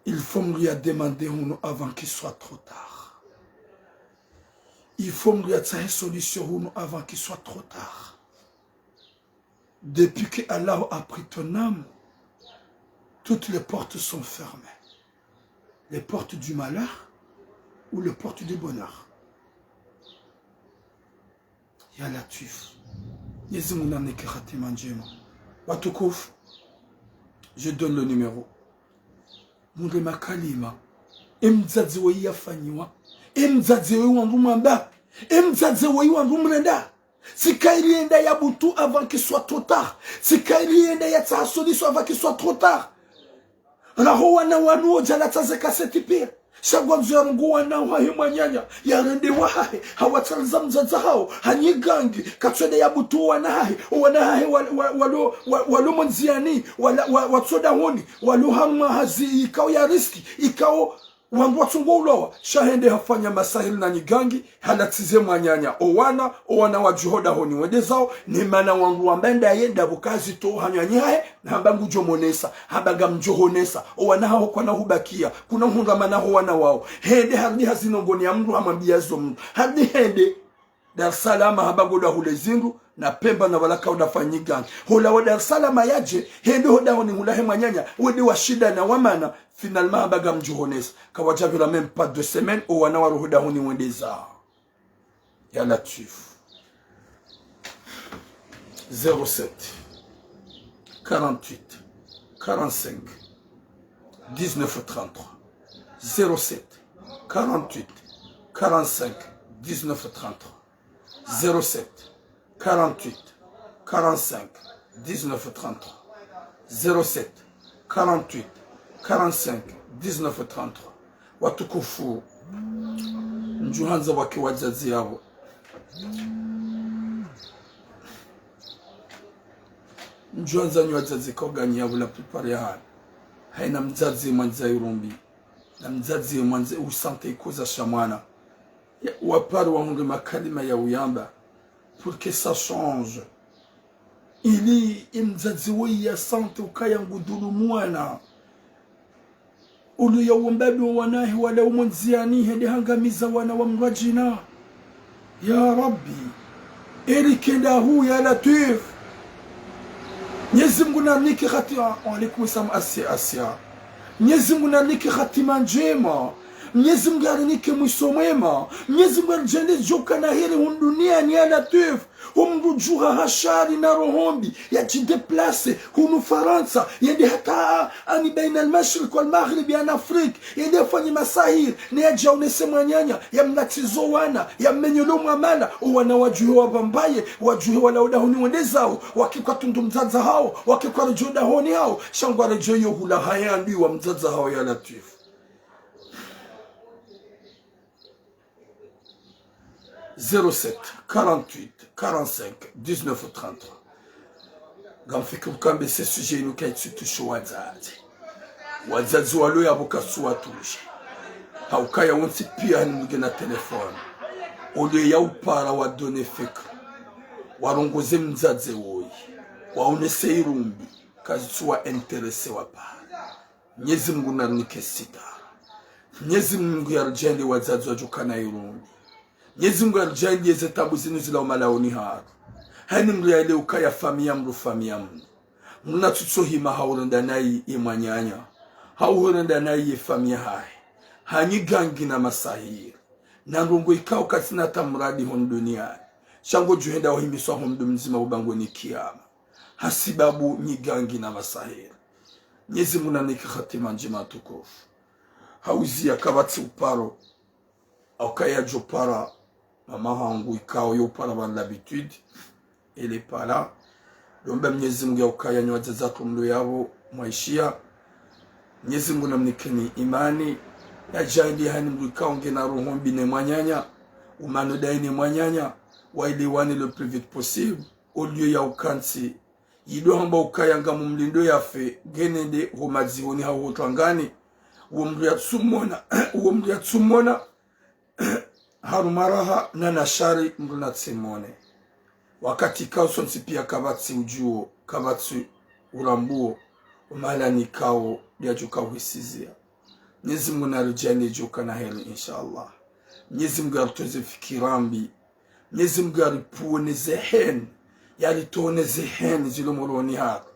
Il faut mdru ya demander hunu avant qu'il soit trop tard. Il faut mdru ya tsahe solution hunu avant qu'il soit trop tard. Depuis que Allah a pris ton âme, toutes les portes sont fermées. Les portes du malheur ou les portes du bonheur. Ya Latwif. Mnyezi Mngu narinike hatima ndjema. Watukufu. Je donne le numéro. Mundre makalima. E mdzadze woyi yafanyiwa. E mdzadze woyi wandru mwamba. E mdzadze woyi wandru mrenda. Tsi kayiri yenda ya butu avant qu'il soit trop tard. Tsi kayiri yenda ya tsaha solution avant qu'il soit trop tard. Raho wana wanu wodja latsa ze kaseti piya. Sha ngwandzo yarenge wana wahe mwananya, yarende wahahe, hawatsaliza mdzadze hawo, hanyigangi, katsu ende ya butu wana hahe, wana hahe wa, wa, walo, wa, walo mondziyani, wala, wa, watso dahoni, walo harumwa hazi ikao ya riski, ikao wandru watsungo ulawa, sha hende hafanya masahiri na nyigangi, halatsize mwananya, owana, owana wadjuho dahoni wende zawo, ne mana wandru wamba ndaye, ndapvo kazitowa hanyo hanyi hahe, hamba ngudjo monesa, hamba ngamdjo honesa, owana haho kwana hubakiya, kuna hundra mana ho wana wawo, hende harudi hazinongoni ya mndru hamwambiya zo mndru, harudi hende, Dar es Salaam hamba ngoda hule zindru, na Pemba na pvala kauda fanyigangi. Hula wa Dar es Salaam yadje, hende ho dahoni hula he mwananya, wende wa shida na wa mana, finalement hamba ngamdjo honesa. Kawadja pvira même pas deux semaines, owana waro ho dahoni wende zawo. Ya Latwif. Zéro sept, quarante-huit, quarante-cinq, dix-neuf trente-trois. Zéro sept, quarante-huit, quarante-cinq, dix-neuf trente-trois. Zéro sept, quarante-huit, quarante-cinq, dix-neuf trente-trois. Zéro sept, quarante-huit, quarante-cinq, dix-neuf trente-trois. Watukufu, ndjuhandza wake wadzadze yapvo. Ndjuhandza nyi wadzadze kaugani yapvo la plupart ya hanu. Hayina mdzadze mwandza irumbi. Na mdzadze mwandza usante ikoza sha mwana. Ya, waparo wahundre makalima ya uyamba. Pour que ça change. Ili e mdzadze woyi yasante ukaya ngudhulumu wana. Ulu ya womba dua wanahe wala umo ndziyani hende hangamiza wana wa mndru wadjina. Ya Rabbi. Eri kenda hu ya Latwif. Mnyezi Mngu narinike khati-, ah, wa alaikum salam, Asia, Asia. Mnyezi Mngu narinike khatima ndjema. Mnyezi Mngu yarinike mwiso mwema. Mnyezi Mngu yaridjaanliye djoka na heri hunu duniani ya Latwif. Omndru djuha ha shari na roho mbi, yadjidéplacé, hunu Farantsa, yende hata ani baina al-mashriq wal-maghrib, yani Afrique, yende yafanye masahiri, ne yadje yaonese mwananya, yamlatsize owana, yammenyele omwamala, owana wadjuhe wapvambaye, wadjuhe walawe dahoni wende zawo, wake kwatsundru mdzadze hawo, wake kwaredjei dahoni hawo, sha ngwaredjeyo hula haya ndwi wa mdzadze hawo ya Latwif. Zéro sept, quarante-huit, quarante-cinq, dix-neuf trente-trois. Ngamfikiri ukamba ese sujet inu kayitsutusha wadzadze. Wadzadze walo yapvo katsuwatusha. Haukaya wontsi piya hani mndru ngena téléphone. Oliyo ya upara wa donner fikra. Warongoze mdzadze woyi. Waonese irumbi. Kazitsuwa intéressé wapara. Mnyezi Mngu narinike sitara. Mnyezi Mngu yaridjaanliye wadzadze wadjoka na irumbi. Mnyezi Mngu yaridjaanliye ze tabu zinu zilawe malaoni hatru. Hayina mndru yaelewe ukaya famiyi ya mndru, famiyi ya mndru. Mndru natsutso hima haurenda nayi ye mwananya. Hauhurenda nayi ye famiyi yahahe. Hanyigangi na masahiri. Na ndrongo ikao katsina hata muradi hunu duniani. Sha ngodjo henda wahimiswa ho mndru mdzima ubangweni kiyama. Hasibabu nyigangi na masahiri. Mnyezi Mngu narinike khatima ndjema watukufu. Hauziya kapvatsi uparo. Haukaya djo para mama hangu ikao yo upara pvanu l'habitude. Elle est pas là. Lomba Mnyezi Mngu yaukaya nyi wadzadze hatru mlo yapvo mwaishiya. Mnyezi Mngu namnikeni imani. Yadjaanliye hani mndru ikao ngena roho mbi ne mwananya. Umano daye ne mwananya. Waelewane le plus vite possible. Oliyo ya ukantsi. Yido hamba ukaya ngamumlindo yafe, ngenende ho madzihoni hau ho twangani. Uwo mndru yatsumona, uwo mndru yatsumona, harumwa raha na na shari mndru natsimone. Wakati ikao sontsi piya kapvatsi udjuo, kapvatsi urambuo, omahala nikao diyadjoka uhisiziya. Mnyezi Mngu naridjaanliye djoka na heri, inshallah. Mnyezi Mngu yaritoze fikira mbi, Mnyezi Mngu yaripvuwe ne ze haine, yaritowe ne ze haine zilo morohoni hatru.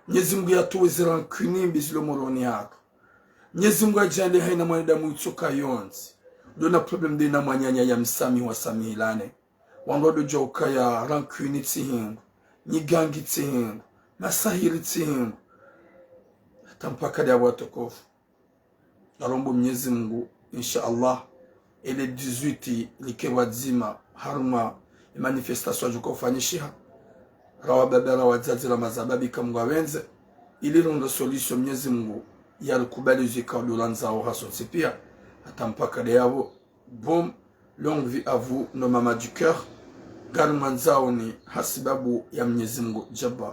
Mnyezi Mngu yatowe ze rancune mbi zilo morohoni hatru. Mnyezi Mngu yadjaanliye hayina mwanadamu itsoka yontsi. Ndo na problème nde na mwananya yamsamihi wasamihilane. Wandru wadodja ukaya rancune tsi hindru, nyigangi tsi hindru, masahiri tsi hindru. Hata mpaka leo watukufu. Ngarombo Mnyezi Mungu, insha Allah, ele dix-huit like pvwadzima harumwa manifestation yadjo ufanyishiha. Ra wababa, ra wadzadze, ra mazababi, eka Mungu hawendze, ili rondo solution, Mnyezi Mungu yarikubali zikao ndo randzao hasontsi pia. Hata mpaka leo, bon, longue vie à vous, nos mamans du cœur. Ngarimwandzaoni hasibabu ya Mnyezi Mungu Jabbar.